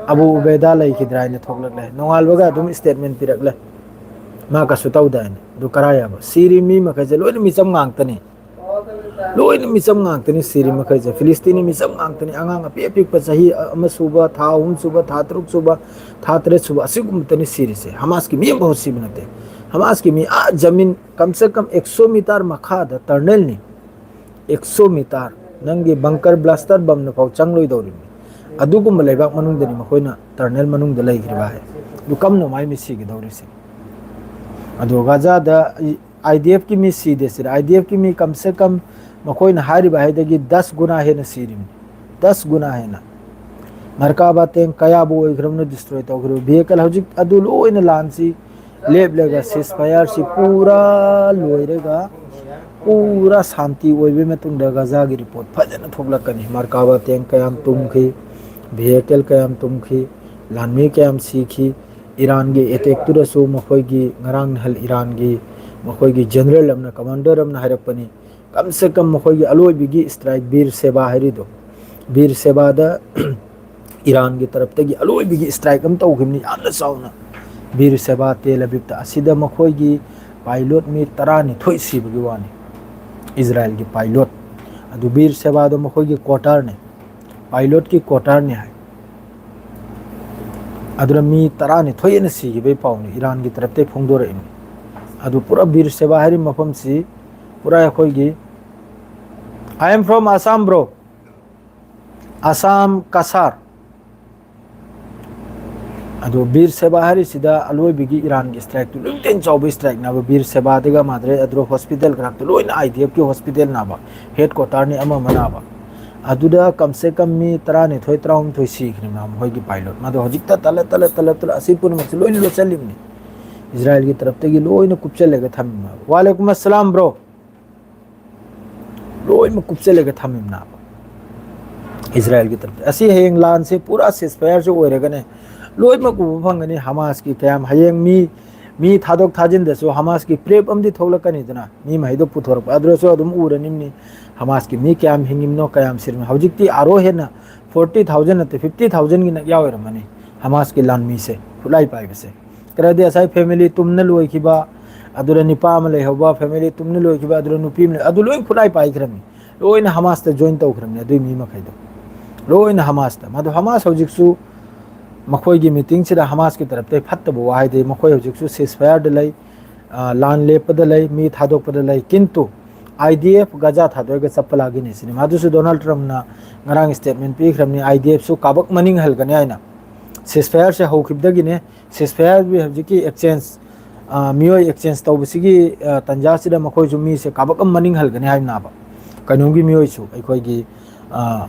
ꯑꯕꯨ ꯎꯕꯦꯗꯥ ꯂꯩꯈꯤꯗ꯭ꯔꯥ ꯍꯥꯏꯅ ꯊꯣꯛꯂꯛꯂꯦ꯫ ꯅꯣꯡꯉꯥꯜꯕꯒ ꯑꯗꯨꯝ statement ꯄꯤꯔꯛꯂꯦ, ꯃꯥ ꯀꯩꯁꯨ ꯇꯧꯗꯦ ꯍꯥꯏꯅ꯫ ꯑꯗꯨ ꯀꯔꯥꯏ ꯌꯥꯕ? ꯁꯤꯔꯤ ꯃꯤ ꯃꯈꯩꯁꯦ ꯂꯣꯏꯅ ꯃꯤꯆꯝ ꯉꯥꯛꯇꯅꯤ꯫ ꯂꯣꯏꯅ ꯃꯤꯆꯝ ꯉꯥꯛꯇꯅꯤ ꯁꯤꯔꯤ ꯃꯈꯩꯁꯦ꯫ ꯐꯤꯂꯤꯁꯇꯤꯅꯤ ꯃꯤꯆꯝ ꯉꯥꯛꯇꯅꯤ꯫ ꯑꯉꯥꯡ ꯑꯄꯤꯛ ꯑꯄꯤꯛꯄ ꯆꯍꯤ ꯑꯃ ꯁꯨꯕ, ꯊꯥ ꯑꯍꯨꯝ ꯁꯨꯕ, ꯊꯥ ꯇꯔꯨꯛ ꯁꯨꯕ, ꯊꯥ ꯇꯔꯦꯠ ꯁꯨꯕ, ꯑꯁꯤꯒꯨꯝꯕꯇꯅꯤ ꯁꯤꯔꯤꯁꯦ꯫ ꯍꯃꯥꯁꯀꯤ ꯃꯤ ꯑꯃꯐꯥꯎ ꯁꯤꯕ ꯅꯠꯇꯦ꯫ ꯍꯃꯥꯁꯀꯤ ꯃꯤ ꯑꯥ ꯖꯃꯤꯟ ꯀꯝ ꯁꯦ ꯀꯝ ꯑꯦꯛ ꯁꯣ ꯃꯤꯇꯔ ꯃꯈꯥꯗ tunnelꯅꯤ꯫ ꯑꯦꯛ ꯁꯣ ꯃꯤꯇꯔ꯫ ꯅꯪꯒꯤ bunker blaster ꯕꯝꯅ ꯐꯥꯎ ꯆꯪꯂꯣꯏꯗꯧꯔꯤꯕꯅꯤ꯫ ꯑꯗꯨꯒꯨꯝꯕ ꯂꯩꯕꯥꯛ ꯃꯅꯨꯡꯗꯅꯤ ꯃꯈꯣꯏꯅ tunnel ꯃꯅꯨꯡꯗ ꯂꯩꯈ꯭ꯔꯤꯕ ꯍꯥꯏ꯫ ꯑꯗꯨ ꯀꯝꯅ ꯃꯥꯏ ꯃꯤ ꯁꯤꯒꯗꯧꯔꯤꯁꯦ? ꯑꯗꯣ ꯒꯥꯖꯥꯗ IDFꯀꯤ ꯃꯤ ꯁꯤꯗꯦ ꯁꯤꯔ, IDFꯀꯤ ꯃꯤ ꯀꯝ ꯁꯦ ꯀꯝ ꯃꯈꯣꯏꯅ ꯍꯥꯏꯔꯤꯕ ꯍꯥꯏꯗꯒꯤ ꯗꯁ ꯒꯨꯅꯥ ꯍꯦꯟꯅ ꯁꯤꯔꯤꯕꯅꯤ꯫ ꯗꯁ ꯒꯨꯅꯥ ꯍꯦꯟꯅ꯫ ꯃꯔꯀꯥꯕꯥ ꯇꯦꯡ ꯀꯌꯥꯕꯨ ꯑꯣꯏꯈ꯭ꯔꯕꯅꯣ destroy ꯇꯧꯈ꯭ꯔꯤꯕ꯫ Vehicle ꯍꯧꯖꯤꯛ ꯑꯗꯨ ꯂꯣꯏꯅ ꯂꯥꯟꯁꯤ ꯂꯦꯞꯂꯒ ceasefire ꯁꯤ ꯄꯨꯔꯥ ꯂꯣꯏꯔꯒ ꯄꯨꯔꯥ ꯁꯥꯟꯇꯤ ꯑꯣꯏꯕ ꯃꯇꯨꯡꯗ ꯒꯥꯖꯥꯒꯤ report ꯐꯖꯅ ꯊꯣꯛꯂꯛꯀꯅꯤ꯫ ꯃꯔꯀꯥꯕꯥ ꯇꯦꯡ ꯀꯌꯥꯝ ꯇꯨꯝꯈꯤ, vehicle ꯀꯌꯥꯝ ꯇꯨꯝꯈꯤ, ꯂꯥꯟꯃꯤ ꯀꯌꯥꯝ ꯁꯤꯈꯤ, ꯏꯔꯥꯟꯒꯤ attackꯇꯨꯗꯁꯨ ꯃꯈꯣꯏꯒꯤ ꯉꯔꯥꯡ ꯅꯍꯥꯟ ꯏꯔꯥꯟꯒꯤ ꯃꯈꯣꯏꯒꯤ general ꯑꯃꯅ, commander ꯑꯃꯅ ꯍꯥꯏꯔꯛꯄꯅꯤ, ꯀꯝ ꯁꯦ ꯀꯝ ꯃꯈꯣꯏꯒꯤ ꯑꯂꯣꯏꯕꯒꯤ strike ꯕꯤꯔ ꯁꯦꯕꯥ ꯍꯥꯏꯔꯤꯗꯣ, ꯕꯤꯔ ꯁꯦꯕꯥꯗ ꯏꯔꯥꯟꯒꯤ ꯇꯔꯞꯇꯒꯤ ꯑꯂꯣꯏꯕꯒꯤ strike ꯑꯃ ꯇꯧꯈꯤꯕꯅꯤ ꯌꯥꯝꯅ ꯆꯥꯎꯅ꯫ ꯕꯤꯔ ꯁꯦꯕꯥ ꯇꯦꯜ ꯑꯕꯤꯕꯇ꯫ ꯑꯁꯤꯗ ꯃꯈꯣꯏꯒꯤ pilot ꯃꯤ ꯇꯔꯥꯅꯤꯊꯣꯏ ꯁꯤꯕꯒꯤ ꯋꯥꯅꯤ, ꯏꯖꯔꯥꯏꯜꯒꯤ pilot꯫ ꯑꯗꯨ ꯕꯤꯔ ꯁꯦꯕꯥꯗꯣ ꯃꯈꯣꯏꯒꯤ quarterꯅꯤ, pilotꯀꯤ quarterꯅꯤ ꯍꯥꯏ꯫ ꯑꯗꯨꯅ ꯃꯤ ꯇꯔꯥꯅꯤꯊꯣꯏ ꯍꯦꯟꯅ ꯁꯤꯈꯤꯕꯒꯤ ꯄꯥꯎꯅꯤ, ꯏꯔꯥꯟꯒꯤ ꯇꯔꯞꯇꯒꯤ ꯐꯣꯡꯗꯣꯔꯛꯏꯅꯤ꯫ ꯑꯗꯨ ꯄꯨꯔꯥ ꯕꯤꯔ ꯁꯦꯕꯥ ꯍꯥꯏꯔꯤꯕ ꯃꯐꯝꯁꯤ ꯄꯨꯔꯥ ꯑꯩꯈꯣꯏꯒꯤ, I am from Assam, bro. Assam, Cachar. ꯑꯗꯣ ꯕꯤꯔ ꯁꯦꯕꯥ ꯍꯥꯏꯔꯤꯁꯤꯗ ꯑꯂꯣꯏꯕꯒꯤ ꯏꯔꯥꯟꯒꯤ ꯁ꯭ꯇ꯭ꯔꯥꯏꯛꯇꯨ ꯂꯣꯏꯅ ꯆꯥꯎꯕ ꯁ꯭ꯇ꯭ꯔꯥꯏꯛꯅꯦꯕ꯫ ꯕꯤꯔ ꯁꯦꯕꯥꯗꯒ ꯃꯥꯗ꯭ꯔꯦ ꯑꯗ꯭ꯔꯣ ꯍꯣꯁꯄꯤꯇꯥꯜ ꯈꯔꯥꯛꯇ ꯂꯣꯏꯅ ꯑꯥꯏ ꯗꯤ ꯑꯦꯐꯀꯤ ꯍꯣꯁꯄꯤꯇꯥꯜꯅꯦꯕ, ꯍꯦꯗ ꯀ꯭ꯋꯥꯇꯔꯅꯤ ꯑꯃ ꯑꯃꯅꯦꯕ꯫ ꯑꯗꯨꯗ ꯀꯝꯁꯦ ꯀꯝ ꯃꯤ ꯇꯔꯥꯅꯤꯊꯣꯏ ꯇꯔꯥꯍꯨꯝꯗꯣꯏ ꯁꯤꯈ꯭ꯔꯦ ꯃꯌꯥꯝ, ꯃꯈꯣꯏꯒꯤ ꯄꯥꯏꯂꯣꯠ꯫ ꯃꯗꯣ ꯍꯧꯖꯤꯛꯇ ꯇꯠꯂ ꯇꯠꯂ ꯇꯠꯂ ꯇꯠꯂ ꯑꯁꯤ ꯄꯨꯝꯅꯃꯛꯁꯦ ꯂꯣꯏꯅ ꯂꯣꯠꯁꯤꯜꯂꯤꯕꯅꯤ꯫ ꯏꯖꯔꯥꯏꯜꯒꯤ ꯇꯔꯞꯇꯒꯤ ꯂꯣꯏꯅ ꯀꯨꯞꯁꯜꯂꯒ ꯊꯝꯃꯤꯕ꯫ ꯋꯥꯂꯦꯀꯨꯝ ꯑꯁꯂꯥꯝ ꯕ꯭ꯔꯣ꯫ ꯂꯣꯏꯅꯃꯛ ꯀꯨꯞꯁꯜꯂꯒ ꯊꯝꯃꯤꯕꯅꯦꯕ ꯏꯖꯔꯥꯏꯜꯒꯤ ꯇꯔꯞꯇ꯫ ꯑꯁꯤ ꯍꯌꯦꯡ ꯂꯥꯟꯁꯦ ꯄꯨꯔꯥ ꯁꯤꯁ ꯐꯥꯌꯔꯁꯦ ꯑꯣꯏꯔꯒꯅꯦ, ꯂꯣꯏꯅꯃꯛ ꯎꯕ ꯐꯪꯒꯅꯤ꯫ ꯍꯃꯥꯁꯀꯤ ꯀꯌꯥꯝ ꯍꯌꯦꯡ ꯃꯤ ꯃꯤ ꯊꯥꯗꯣꯛ ꯊꯥꯖꯤꯟꯗꯁꯨ ꯍꯃꯥꯁꯀꯤ ꯄ꯭ꯔꯦꯞ ꯑꯃꯗꯤ ꯊꯣꯛꯂꯛꯀꯅꯤꯗꯅ, ꯃꯤ ꯃꯍꯩꯗꯣ ꯄꯨꯊꯣꯔꯛꯄ ꯑꯗꯨꯗꯁꯨ ꯑꯗꯨꯝ ꯎꯔꯅꯤꯡꯅꯤ꯫ ꯍꯃꯥꯁꯀꯤ ꯃꯤ ꯀꯌꯥꯝ ꯍꯤꯡꯉꯤꯕꯅꯣ, ꯀꯌꯥꯝ ꯁꯤꯔꯤꯕꯅꯣ꯫ ꯍꯧꯖꯤꯛꯇꯤ ꯑꯥꯔꯣ ꯍꯦꯟꯅ ꯐꯣꯔꯇꯤ ꯊꯥꯎꯖꯟ ꯅꯠꯇꯦ, ꯐꯤꯐꯇꯤ ꯊꯥꯎꯖꯟꯒꯤ ꯅꯛ ꯌꯥꯎꯔꯝꯃꯅꯤ ꯍꯃꯥꯁꯀꯤ ꯂꯥꯟꯃꯤꯁꯦ, ꯈꯨꯠꯂꯥꯏ ꯄꯥꯏꯕꯁꯦ꯫ ꯀꯔꯗꯤ ꯉꯁꯥꯏ ꯐꯦꯃꯤꯂꯤ ꯇꯨꯝꯅ ꯂꯣꯏꯈꯤꯕ, ꯑꯗꯨꯗ ꯅꯤꯄꯥ ꯑꯃ ꯂꯩꯍꯧꯕ, ꯐꯦꯃꯤꯂꯤ ꯇꯨꯝꯅ ꯂꯣꯏꯈꯤꯕ, ꯑꯗꯨꯗ ꯅꯨꯄꯤ ꯑꯃ ꯂꯩ, ꯑꯗꯨ ꯂꯣꯏ ꯈꯨꯠꯂꯥꯏ ꯄꯥꯏꯈ꯭ꯔꯕꯅꯤ꯫ ꯂꯣꯏꯅ ꯍꯃꯥꯁꯇ ꯖꯣꯏꯟ ꯇꯧꯈ꯭ꯔꯕꯅꯤ ꯑꯗꯨꯏ ꯃꯤ ꯃꯈꯩꯗꯣ, ꯂꯣꯏꯅ ꯍꯃꯥꯁꯇ꯫ ꯃꯗꯨ ꯍꯃꯥꯁ ꯍꯧꯖꯤꯛꯁꯨ ꯃꯈꯣꯏꯒꯤ ꯃꯤꯇꯤꯡꯁꯤꯗ ꯍꯃꯥꯁꯀꯤ ꯇꯔꯞꯇꯒꯤ ꯐꯠꯇꯕ ꯋꯥ ꯍꯥꯏꯗꯤ, ꯃꯈꯣꯏ ꯍꯧꯖꯤꯛꯁꯨ ꯁꯤꯁ ꯐꯥꯌꯔꯗ ꯂꯩ, ꯑ, ꯂꯥꯟ ꯂꯦꯞꯄꯗ ꯂꯩ, ꯃꯤ ꯊꯥꯗꯣꯛꯄꯗ ꯂꯩ꯫ ꯀꯤꯟꯇꯨ ꯑꯥꯏ ꯗꯤ ꯑꯦꯐ ꯒꯖꯥ ꯊꯥꯗꯣꯛꯑꯒ ꯆꯠꯄ ꯂꯥꯛꯈꯤꯅꯤ ꯁꯤꯅꯤ꯫ ꯃꯗꯨꯁꯨ ꯗꯣꯅꯥꯜꯗ ꯇ꯭ꯔꯝꯞꯅ ꯉꯔꯥꯡ ꯁ꯭ꯇꯦꯠꯃꯦꯟ ꯄꯤꯈ꯭ꯔꯕꯅꯤ, ꯑꯥꯏ ꯗꯤ ꯑꯦꯐꯁꯨ ꯀꯥꯕꯛ ꯃꯅꯤꯡ ꯍꯜꯒꯅꯤ ꯍꯥꯏꯅ꯫ ꯁꯤꯁ ꯐꯥꯌꯔꯁꯦ ꯍꯧꯈꯤꯕꯗꯒꯤꯅꯦ, ꯁꯤꯁ ꯐꯥꯌꯔꯒꯤ ꯍꯧꯖꯤꯛꯀꯤ ꯑꯦꯛꯆꯦꯟꯖ, ꯑ, ꯃꯤꯑꯣꯏ ꯑꯦꯛꯆꯦꯟꯖ ꯇꯧꯕꯁꯤꯒꯤ, ꯑ, ꯇꯟꯖꯥꯁꯤꯗ ꯃꯈꯣꯏꯁꯨ ꯃꯤꯁꯦ ꯀꯥꯕꯛ ꯑꯃ ꯃꯅꯤꯡ ꯍꯜꯒꯅꯤ ꯍꯥꯏꯕꯅꯦꯕ꯫ ꯀꯩꯅꯣꯝꯒꯤ ꯃꯤꯑꯣꯏꯁꯨ, ꯑꯩꯈꯣꯏꯒꯤ, ꯑ,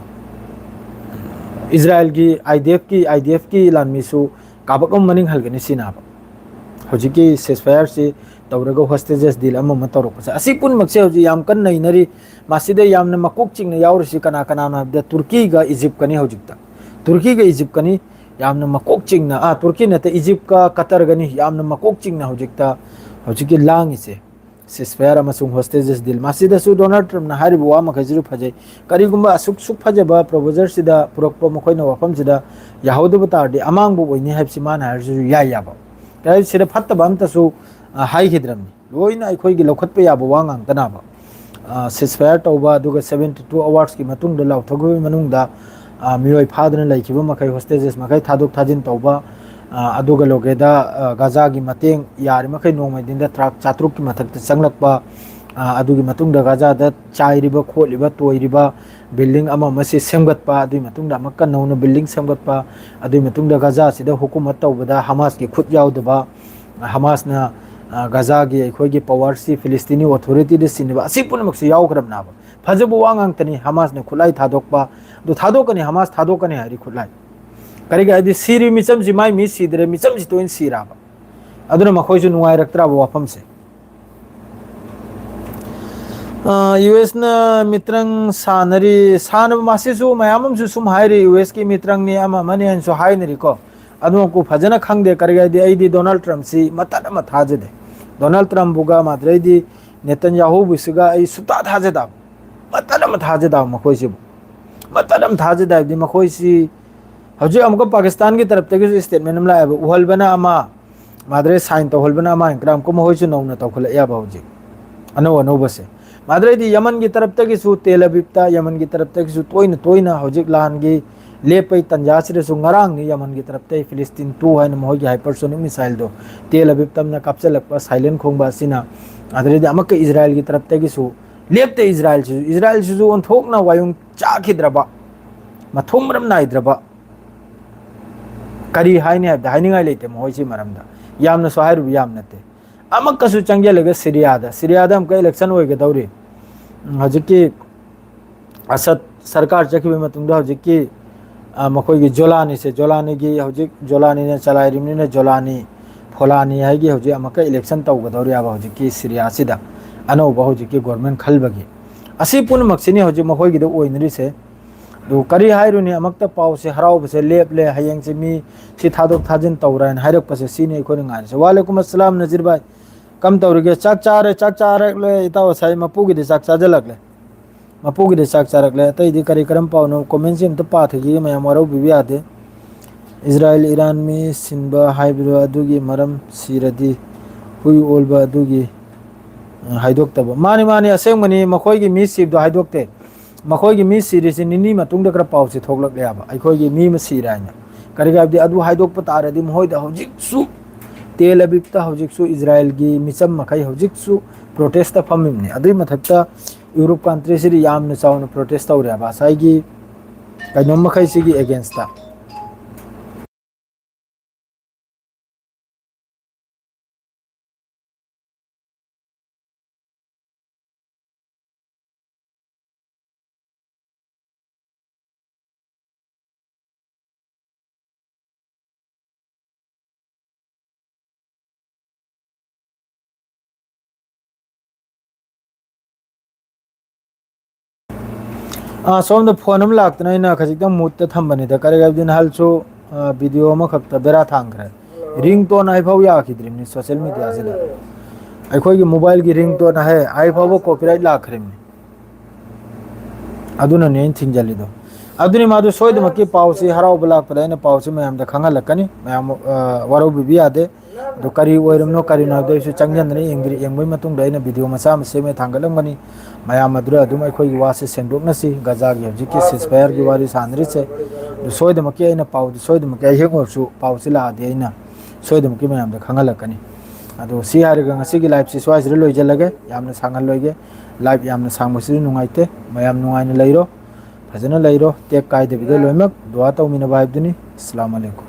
ꯏꯖꯔꯥꯏꯜꯒꯤ ꯑꯥꯏ ꯗꯤ ꯑꯦꯐꯀꯤ, ꯑꯥꯏ ꯗꯤ ꯑꯦꯐꯀꯤ ꯂꯥꯟꯃꯤꯁꯨ ꯀꯥꯕꯛ ꯑꯃ ꯃꯅꯤꯡ ꯍꯜꯒꯅꯤ ꯁꯤꯅꯦꯕ꯫ ꯍꯧꯖꯤꯛꯀꯤ ꯁꯤꯁ ꯐꯥꯌꯔꯁꯤ ꯇꯧꯔꯒ ꯍꯣꯁꯇꯦꯖꯦꯁ ꯗꯤꯜ ꯑꯃ ꯑꯃ ꯇꯧꯔꯛꯄꯁꯦ, ꯑꯁꯤ ꯄꯨꯝꯅꯃꯛꯁꯦ ꯍꯧꯖꯤꯛ ꯌꯥꯝ ꯀꯟꯅ ꯅꯩꯅꯔꯤ꯫ ꯃꯁꯤꯗ ꯌꯥꯝꯅ ꯃꯀꯣꯛ ꯆꯤꯡꯅ ꯌꯥꯎꯔꯤꯁꯤ ꯀꯅꯥ ꯀꯅꯥꯅꯣ ꯍꯥꯏꯕꯗ, ꯇꯨꯔꯀꯤꯒ ꯏꯖꯤꯞꯀꯅꯤ ꯍꯧꯖꯤꯛꯇ꯫ ꯇꯨꯔꯀꯤꯒ ꯏꯖꯤꯞꯀꯅꯤ ꯌꯥꯝꯅ ꯃꯀꯣꯛ ꯆꯤꯡꯅ, ꯑꯥ, ꯇꯨꯔꯀꯤ ꯅꯠꯇꯦ, ꯏꯖꯤꯞꯀ ꯀꯇꯔꯒꯅꯤ ꯌꯥꯝꯅ ꯃꯀꯣꯛ ꯆꯤꯡꯅ ꯍꯧꯖꯤꯛꯇ, ꯍꯧꯖꯤꯛꯀꯤ ꯂꯥꯡꯉꯤꯁꯦ꯫ ꯁꯤꯁ ꯐꯥꯌꯔ ꯑꯃꯁꯨꯡ ꯍꯣꯁꯇꯦꯖꯦꯁ ꯗꯤꯜ꯫ ꯃꯁꯤꯗꯁꯨ ꯗꯣꯅꯥꯜꯗ ꯇ꯭ꯔꯝꯞꯅ ꯍꯥꯏꯔꯤꯕ ꯋꯥ ꯃꯈꯩꯁꯤꯁꯨ ꯐꯖꯩ꯫ ꯀꯔꯤꯒꯨꯝꯕ ꯑꯁꯨꯛ ꯁꯨꯛ ꯐꯖꯕ ꯄ꯭ꯔꯣꯄꯣꯖꯜꯁꯤꯗ ꯄꯨꯔꯛꯄ ꯃꯈꯣꯏꯅ ꯋꯥꯐꯝꯁꯤꯗ ꯌꯥꯍꯧꯗꯕ ꯇꯥꯔꯗꯤ ꯑꯃꯥꯡꯕ ꯑꯣꯏꯅꯤ ꯍꯥꯏꯕꯁꯤ ꯃꯥꯅ ꯍꯥꯏꯔꯁꯨ ꯌꯥꯏ ꯌꯥꯕ꯫ ꯀꯔꯤ ꯁꯤꯗ ꯐꯠꯇꯕ ꯑꯝꯇꯁꯨ, ꯑ, ꯍꯥꯏꯈꯤꯗ꯭ꯔꯕꯅꯤ꯫ ꯂꯣꯏꯅ ꯑꯩꯈꯣꯏꯒꯤ ꯂꯧꯈꯠꯄ ꯌꯥꯕ ꯋꯥ ꯉꯥꯛꯇꯅꯕ꯫ ꯑ, ꯁꯤꯁ ꯐꯥꯌꯔ ꯇꯧꯕ, ꯑꯗꯨꯒ ꯁꯚꯦꯟꯇꯤ ꯇꯨ ꯑꯋꯥꯔꯁꯀꯤ ꯃꯇꯨꯡꯗ, ꯂꯥꯎꯊꯣꯛꯈꯤꯕꯒꯤ ꯃꯅꯨꯡꯗ, ꯑ, ꯃꯤꯑꯣꯏ ꯐꯥꯗꯨꯅ ꯂꯩꯈꯤꯕ ꯃꯈꯩ, ꯍꯣꯁꯇꯦꯖꯦꯁ ꯃꯈꯩ ꯊꯥꯗꯣꯛ ꯊꯥꯖꯤꯟ ꯇꯧꯕ, ꯑ, ꯑꯗꯨꯒ ꯂꯣꯒꯦꯗ, ꯑ, ꯒꯥꯖꯥꯒꯤ ꯃꯇꯦꯡ ꯌꯥꯔꯤꯃꯈꯩ ꯅꯣꯡꯃꯩꯗꯤꯟꯗ ꯇꯔꯥ-, ꯆꯥꯇ꯭ꯔꯨꯛꯀꯤ ꯃꯊꯛꯇ ꯆꯪꯂꯛꯄ, ꯑ, ꯑꯗꯨꯒꯤ ꯃꯇꯨꯡꯗ ꯒꯥꯖꯥꯗ ꯆꯥꯏꯔꯤꯕ, ꯈꯣꯠꯂꯤꯕ, ꯇꯣꯏꯔꯤꯕ, ꯕꯤꯜꯗꯤꯡ ꯑꯃ ꯑꯃꯁꯤ ꯁꯦꯝꯒꯠꯄ, ꯑꯗꯨꯒꯤ ꯃꯇꯨꯡꯗ ꯑꯃꯨꯛꯀ ꯅꯧꯅ ꯕꯤꯜꯗꯤꯡ ꯁꯦꯝꯒꯠꯄ, ꯑꯗꯨꯒꯤ ꯃꯇꯨꯡꯗ ꯒꯖꯥꯁꯤꯗ ꯍꯨꯀꯨꯃꯠ ꯇꯧꯕꯗ ꯍꯃꯥꯁꯀꯤ ꯈꯨꯠ ꯌꯥꯎꯗꯕ, ꯍꯃꯥꯁꯅ, ꯑ, ꯒꯖꯥꯒꯤ ꯑꯩꯈꯣꯏꯒꯤ ꯄꯋꯥꯔꯁꯤ ꯐꯤꯂꯤꯁꯇꯤꯅꯤ ꯑꯣꯊꯣꯔꯤꯇꯤꯗ ꯁꯤꯟꯅꯕ, ꯑꯁꯤ ꯄꯨꯝꯅꯃꯛꯁꯤ ꯌꯥꯎꯈ꯭ꯔꯕꯅꯦꯕ꯫ ꯐꯖꯕ ꯋꯥ ꯉꯥꯛꯇꯅꯤ꯫ ꯍꯃꯥꯁꯅ ꯈꯨꯠꯂꯥꯏ ꯊꯥꯗꯣꯛꯄ, ꯑꯗꯨ ꯊꯥꯗꯣꯛꯀꯅꯤ, ꯍꯃꯥꯁ ꯊꯥꯗꯣꯛꯀꯅꯤ ꯍꯥꯏꯔꯤ ꯈꯨꯠꯂꯥꯏ꯫ ꯀꯔꯤꯒꯤ ꯍꯥꯏꯗꯤ ꯁꯤꯔꯤ ꯃꯤꯆꯝꯁꯤ ꯃꯥꯏ ꯃꯤ ꯁꯤꯗ꯭ꯔꯦ, ꯃꯤꯆꯝꯁꯤ ꯇꯣꯏꯅ ꯁꯤꯔꯕ꯫ ꯑꯗꯨꯅ ꯃꯈꯣꯏꯁꯨ ꯅꯨꯡꯉꯥꯏꯔꯛꯇ꯭ꯔꯕ ꯋꯥꯐꯝꯁꯦ꯫ ꯌꯨ ꯑꯦꯁꯅ ꯃꯤꯇ꯭ꯔꯪ ꯁꯥꯟꯅꯔꯤ, ꯁꯥꯟꯅꯕ ꯃꯁꯤꯁꯨ ꯃꯌꯥꯝ ꯑꯃꯁꯨ ꯁꯨꯝ ꯍꯥꯏꯔꯤ, ꯌꯨ ꯑꯦꯁꯀꯤ ꯃꯤꯇ꯭ꯔꯪꯅꯤ ꯑꯃ ꯑꯃꯅꯤ ꯍꯥꯏꯅꯁꯨ ꯍꯥꯏꯅꯔꯤꯀꯣ꯫ ꯑꯗꯨꯃꯛꯄꯨ ꯐꯖꯅ ꯈꯪꯗꯦ꯫ ꯀꯔꯤꯒꯤ ꯍꯥꯏꯗꯤ ꯑꯩꯗꯤ ꯗꯣꯅꯥꯜꯗ ꯇ꯭ꯔꯝꯞꯁꯤ ꯃꯇꯠ ꯑꯃ ꯊꯥꯖꯗꯦ꯫ ꯗꯣꯅꯥꯜꯗ ꯇ꯭ꯔꯝꯞꯕꯨꯒ ꯃꯥꯗ꯭ꯔꯩꯗꯤ ꯅꯦꯇꯟ ꯌꯥꯍꯨꯕꯨꯁꯤꯒ ꯑꯩ ꯁꯨꯛꯊꯥ ꯊꯥꯖꯗꯕ, ꯃꯇꯠ ꯑꯃ ꯊꯥꯖꯗꯕ ꯃꯈꯣꯏꯁꯤꯕꯨ꯫ ꯃꯇꯠ ꯑꯃ ꯊꯥꯖꯗꯦ ꯍꯥꯏꯕꯗꯤ ꯃꯈꯣꯏꯁꯤ ꯍꯧꯖꯤꯛ ꯑꯃꯨꯛꯀ ꯄꯥꯀꯤꯁꯇꯥꯟꯒꯤ ꯇꯔꯞꯇꯒꯤꯁꯨ ꯁ꯭ꯇꯦꯠꯃꯦꯟ ꯑꯃ ꯂꯥꯛꯑꯦꯕ, ꯎꯍꯜꯕꯅ ꯑꯃ, ꯃꯥꯗ꯭ꯔꯦ ꯁꯥꯏꯟ ꯇꯧꯍꯜꯕꯅ ꯑꯃ, ꯏꯟꯀ꯭ꯔꯥꯝ ꯀꯨꯝ ꯃꯈꯣꯏꯁꯨ ꯅꯧꯅ ꯇꯧꯈꯠꯂꯛꯑꯦꯕ ꯍꯧꯖꯤꯛ ꯑꯅꯧ ꯑꯅꯧꯕꯁꯦ꯫ ꯃꯥꯗ꯭ꯔꯦꯗꯤ ꯌꯃꯟꯒꯤ ꯇꯔꯞꯇꯒꯤꯁꯨ ꯇꯦꯜ ꯑꯕꯤꯕꯇ, ꯌꯃꯟꯒꯤ ꯇꯔꯞꯇꯒꯤꯁꯨ ꯇꯣꯏꯅ ꯇꯣꯏꯅ ꯍꯧꯖꯤꯛ ꯂꯥꯟꯒꯤ ꯂꯦꯞꯄꯩ ꯇꯥꯟꯖꯥꯁꯤꯗꯁꯨ ꯉꯔꯥꯡꯅꯤ ꯌꯃꯟꯒꯤ ꯇꯔꯞꯇꯒꯤ ꯐꯤꯂꯤꯁꯇꯤꯟ ꯇꯨ ꯍꯥꯏꯅ ꯃꯈꯣꯏꯒꯤ ꯍꯥꯏꯄꯔꯁꯣꯅꯤꯛ ꯃꯤꯁꯥꯏꯜꯗꯣ ꯇꯦꯜ ꯑꯕꯤꯕ ꯇꯝꯅ ꯀꯥꯞꯆꯜꯂꯛꯄ, ꯁꯥꯏꯂꯦꯟ ꯈꯣꯡꯕ ꯑꯁꯤꯅ꯫ ꯑꯗꯨꯗꯩꯗꯤ ꯑꯃꯨꯛꯀ ꯏꯖꯔꯥꯏꯜꯒꯤ ꯇꯔꯞꯇꯒꯤꯁꯨ ꯂꯦꯞꯇꯦ꯫ ꯏꯖꯔꯥꯏꯜꯁꯤꯁꯨ, ꯏꯖꯔꯥꯏꯜꯁꯤꯁꯨ ꯑꯣꯟꯊꯣꯛꯅ ꯋꯥꯌꯨꯡ ꯆꯥꯈꯤꯗ꯭ꯔꯕ, ꯃꯊꯣꯡ ꯃꯔꯝ ꯅꯥꯏꯗ꯭ꯔꯕ, ꯀꯔꯤ ꯍꯥꯏꯅꯤ ꯍꯥꯏꯕꯗ ꯍꯥꯏꯅꯤꯡꯉꯥꯏ ꯂꯩꯇꯦ ꯃꯈꯣꯏꯁꯤ ꯃꯔꯝꯗ꯫ ꯌꯥꯝꯅꯁꯨ ꯍꯥꯏꯔꯨꯕ ꯌꯥꯝ ꯅꯠꯇꯦ꯫ ꯑꯃꯨꯛꯀꯁꯨ ꯆꯪꯁꯤꯜꯂꯒ ꯁꯤꯔꯤꯌꯥꯗ, ꯁꯤꯔꯤꯌꯥꯗ ꯑꯃꯨꯛꯀ ꯏꯂꯦꯛꯁꯟ ꯑꯣꯏꯒꯗꯧꯔꯤ꯫ ꯎꯝ, ꯍꯧꯖꯤꯛꯀꯤ ꯑꯁꯗ ꯁꯔꯀꯥꯔ ꯆꯠꯈꯤꯕ ꯃꯇꯨꯡꯗ ꯍꯧꯖꯤꯛꯀꯤ, ꯑ, ꯃꯈꯣꯏꯒꯤ ꯖꯣꯂꯥꯅꯤꯁꯦ, ꯖꯣꯂꯥꯅꯤꯒꯤ ꯍꯧꯖꯤꯛ ꯖꯣꯂꯥꯅꯤꯅ ꯆꯂꯥꯏꯔꯤꯕꯅꯤꯅ ꯖꯣꯂꯥꯅꯤ, ꯐꯣꯂꯥꯅꯤ ꯍꯥꯏꯒꯤ ꯍꯧꯖꯤꯛ ꯑꯃꯨꯛꯀ ꯏꯂꯦꯛꯁꯟ ꯇꯧꯒꯗꯧꯔꯤꯕ ꯍꯧꯖꯤꯛꯀꯤ ꯁꯤꯔꯤꯌꯥꯁꯤꯗ ꯑꯅꯧꯕ ꯍꯧꯖꯤꯛꯀꯤ ꯒꯣꯔꯃꯦꯟ ꯈꯜꯕꯒꯤ꯫ ꯑꯁꯤ ꯄꯨꯝꯅꯃꯛꯁꯤꯅꯤ ꯍꯧꯖꯤꯛ ꯃꯈꯣꯏꯒꯤꯗ ꯑꯣꯏꯅꯔꯤꯁꯦ꯫ ꯑꯗꯨ ꯀꯔꯤ ꯍꯥꯏꯔꯨꯅꯤ, ꯑꯃꯨꯛꯇ ꯄꯥꯎꯁꯦ ꯍꯔꯥꯎꯕꯁꯦ ꯂꯦꯞꯂꯦ, ꯍꯌꯦꯡꯁꯦ ꯃꯤ ꯁꯤ ꯊꯥꯗꯣꯛ ꯊꯥꯖꯤꯟ ꯇꯧꯔꯦꯅ ꯍꯥꯏꯔꯛꯄꯁꯦ, ꯁꯤꯅꯤ ꯑꯩꯈꯣꯏꯅ ꯉꯥꯏꯔꯤꯁꯦ꯫ ꯋꯥꯂꯦꯀꯨꯝ ꯑꯁꯂꯥꯝ ꯅꯖꯤꯔ ꯚꯥꯏ, ꯀꯝ ꯇꯧꯔꯤꯒꯦ? ꯆꯥꯛ ꯆꯥꯔꯦ, ꯆꯥꯛ ꯆꯥꯔꯛꯂꯦ ꯏꯇꯥꯎ, ꯉꯁꯥꯏ ꯃꯄꯨꯒꯤꯗꯤ ꯆꯥꯛ ꯆꯥꯖꯜꯂꯛꯂꯦ, ꯃꯄꯨꯒꯤꯗꯤ ꯆꯥꯛ ꯆꯥꯔꯛꯂꯦ꯫ ꯑꯇꯩꯗꯤ ꯀꯔꯤ ꯀꯔꯝ ꯄꯥꯎꯅꯣ? ꯀꯣꯃꯦꯟꯁꯤ ꯑꯝꯇ ꯄꯥꯊꯒꯤꯒꯦ ꯃꯌꯥꯝ, ꯋꯥꯔꯧꯕꯤꯕ ꯌꯥꯗꯦ꯫ ꯏꯖꯔꯥꯏꯜ ꯏꯔꯥꯟ ꯃꯤ ꯁꯤꯟꯕ ꯍꯥꯏꯕꯗꯣ ꯑꯗꯨꯒꯤ ꯃꯔꯝ ꯁꯤꯔꯗꯤ ꯍꯨꯏ ꯑꯣꯜꯕ ꯑꯗꯨꯒꯤ, ꯑ, ꯍꯥꯏꯗꯣꯛꯇꯕ꯫ ꯃꯥꯅꯤ, ꯃꯥꯅꯤ, ꯑꯁꯦꯡꯕꯅꯤ, ꯃꯈꯣꯏꯒꯤ ꯃꯤ ꯁꯤꯕꯗꯣ ꯍꯥꯏꯗꯣꯛꯇꯦ꯫ ꯃꯈꯣꯏꯒꯤ ꯃꯤ ꯁꯤꯔꯤꯁꯤ ꯅꯤꯅꯤ ꯃꯇꯨꯡꯗ ꯈꯔ ꯄꯥꯎꯁꯦ ꯊꯣꯛꯂꯛꯂꯦꯕ, ꯑꯩꯈꯣꯏꯒꯤ ꯃꯤ ꯑꯃ ꯁꯤꯔꯦ ꯍꯥꯏꯅ꯫ ꯀꯔꯤꯒꯤ ꯍꯥꯏꯕꯗꯤ ꯑꯗꯨ ꯍꯥꯏꯗꯣꯛꯄ ꯇꯥꯔꯗꯤ ꯃꯈꯣꯏꯗ ꯍꯧꯖꯤꯛꯁꯨ ꯇꯦꯜ ꯑꯕꯤꯕꯇ ꯍꯧꯖꯤꯛꯁꯨ ꯏꯖꯔꯥꯏꯜꯒꯤ ꯃꯤꯆꯝ ꯃꯈꯩ ꯍꯧꯖꯤꯛꯁꯨ ꯄ꯭ꯔꯣꯇꯦꯁꯇ ꯐꯝꯃꯤꯕꯅꯤ꯫ ꯑꯗꯨꯒꯤ ꯃꯊꯛꯇ Europe country ꯁꯤꯗꯤ ꯌꯥꯝꯅ ꯆꯥꯎꯅ protest ꯇꯧꯔꯦꯕ ꯉꯁꯥꯏꯒꯤ ꯀꯩꯅꯣꯝ ꯃꯈꯩꯁꯤꯒꯤ against ꯇ꯫ ꯑꯥ, ꯁꯣꯝꯗ phone ꯑꯃ ꯂꯥꯛꯇꯅ ꯑꯩꯅ ꯈꯖꯤꯛꯇꯪ mute ꯇ ꯊꯝꯕꯅꯤꯗ꯫ ꯀꯔꯤ ꯍꯥꯏꯕꯗꯤ ꯅꯍꯥꯟꯁꯨ, ꯑꯥ, video ꯑꯃꯈꯛꯇ ꯕꯦꯔꯥ ꯊꯥꯡꯈ꯭ꯔꯦ꯫ Ringtone ꯍꯥꯏꯐꯥꯎ ꯌꯥꯈꯤꯗ꯭ꯔꯤꯕꯅꯤ social media ꯁꯤꯗ꯫ ꯑꯩꯈꯣꯏꯒꯤ mobile ꯒꯤ ringtone ꯍꯥꯏ, ꯍꯥꯏꯐꯥꯎꯕ copyright ꯂꯥꯛꯈ꯭ꯔꯤꯕꯅꯤ꯫ ꯑꯗꯨꯅꯅꯦ ꯑꯩꯅ ꯊꯤꯡꯖꯜꯂꯤꯗꯣ꯫ ꯑꯗꯨꯅꯤ ꯃꯥꯗꯨ ꯁꯣꯏꯗꯃꯛꯀꯤ ꯄꯥꯎꯁꯤ ꯍꯔꯥꯎꯕ ꯂꯥꯛꯄꯗ ꯑꯩꯅ ꯄꯥꯎꯁꯤ ꯃꯌꯥꯝꯗ ꯈꯪꯍꯜꯂꯛꯀꯅꯤ꯫ ꯃꯌꯥꯝ, ꯑ, ꯋꯥꯔꯧꯕꯤꯕ ꯌꯥꯗꯦ꯫ ꯑꯗꯨ ꯀꯔꯤ ꯑꯣꯏꯔꯕꯅꯣ ꯀꯔꯤꯅꯣ ꯍꯥꯏꯕꯗꯣ ꯑꯩꯁꯨ ꯆꯪꯁꯤꯟꯗꯅ ꯌꯦꯡꯗ꯭ꯔꯤ꯫ ꯌꯦꯡꯕꯒꯤ ꯃꯇꯨꯡꯗ ꯑꯩꯅ video ꯃꯆꯥ ꯑꯃ ꯁꯦꯝꯃꯦ ꯊꯥꯡꯒꯠꯂꯝꯒꯅꯤ꯫ ꯃꯌꯥꯝ ꯑꯗꯨꯗ ꯑꯗꯨꯝ ꯑꯩꯈꯣꯏꯒꯤ ꯋꯥꯁꯦ ꯁꯦꯡꯗꯣꯛꯅꯁꯤ꯫ ꯒꯖꯥꯒꯤ ꯍꯧꯖꯤꯛꯀꯤ ceasefire ꯒꯤ ꯋꯥꯔꯤ ꯁꯥꯟꯅꯔꯤꯁꯦ꯫ ꯑꯗꯨ ꯁꯣꯏꯗꯃꯛꯀꯤ ꯑꯩꯅ ꯄꯥꯎꯗꯤ ꯁꯣꯏꯗꯃꯛꯀꯤ ꯑꯍꯤꯡ ꯑꯣꯏꯔꯁꯨ ꯄꯥꯎꯁꯤ ꯂꯥꯛꯑꯗꯤ ꯑꯩꯅ ꯁꯣꯏꯗꯃꯛꯀꯤ ꯃꯌꯥꯝꯗ ꯈꯪꯍꯜꯂꯛꯀꯅꯤ꯫ ꯑꯗꯣ ꯁꯤ ꯍꯥꯏꯔꯒ ꯉꯁꯤꯒꯤ live ꯁꯤ ꯁ꯭ꯋꯥꯏꯁꯤꯗ ꯂꯣꯏꯁꯤꯜꯂꯒꯦ꯫ ꯌꯥꯝꯅ ꯁꯥꯡꯍꯜꯂꯣꯏꯒꯦ꯫ Live ꯌꯥꯝꯅ ꯁꯥꯡꯕꯁꯤꯁꯨ ꯅꯨꯡꯉꯥꯏꯇꯦ꯫ ꯃꯌꯥꯝ ꯅꯨꯡꯉꯥꯏꯅ ꯂꯩꯔꯣ꯫ ꯐꯖꯅ ꯂꯩꯔꯣ꯫ ꯇꯦꯛ ꯀꯥꯏꯗꯕꯤꯗ ꯂꯣꯏꯅꯃꯛ ꯗꯨꯋꯥ ꯇꯧꯃꯤꯟꯅꯕ ꯍꯥꯏꯕꯗꯨꯅꯤ꯫ ꯑꯁꯂꯥꯃꯨ ꯑꯂꯩꯀꯨꯝ꯫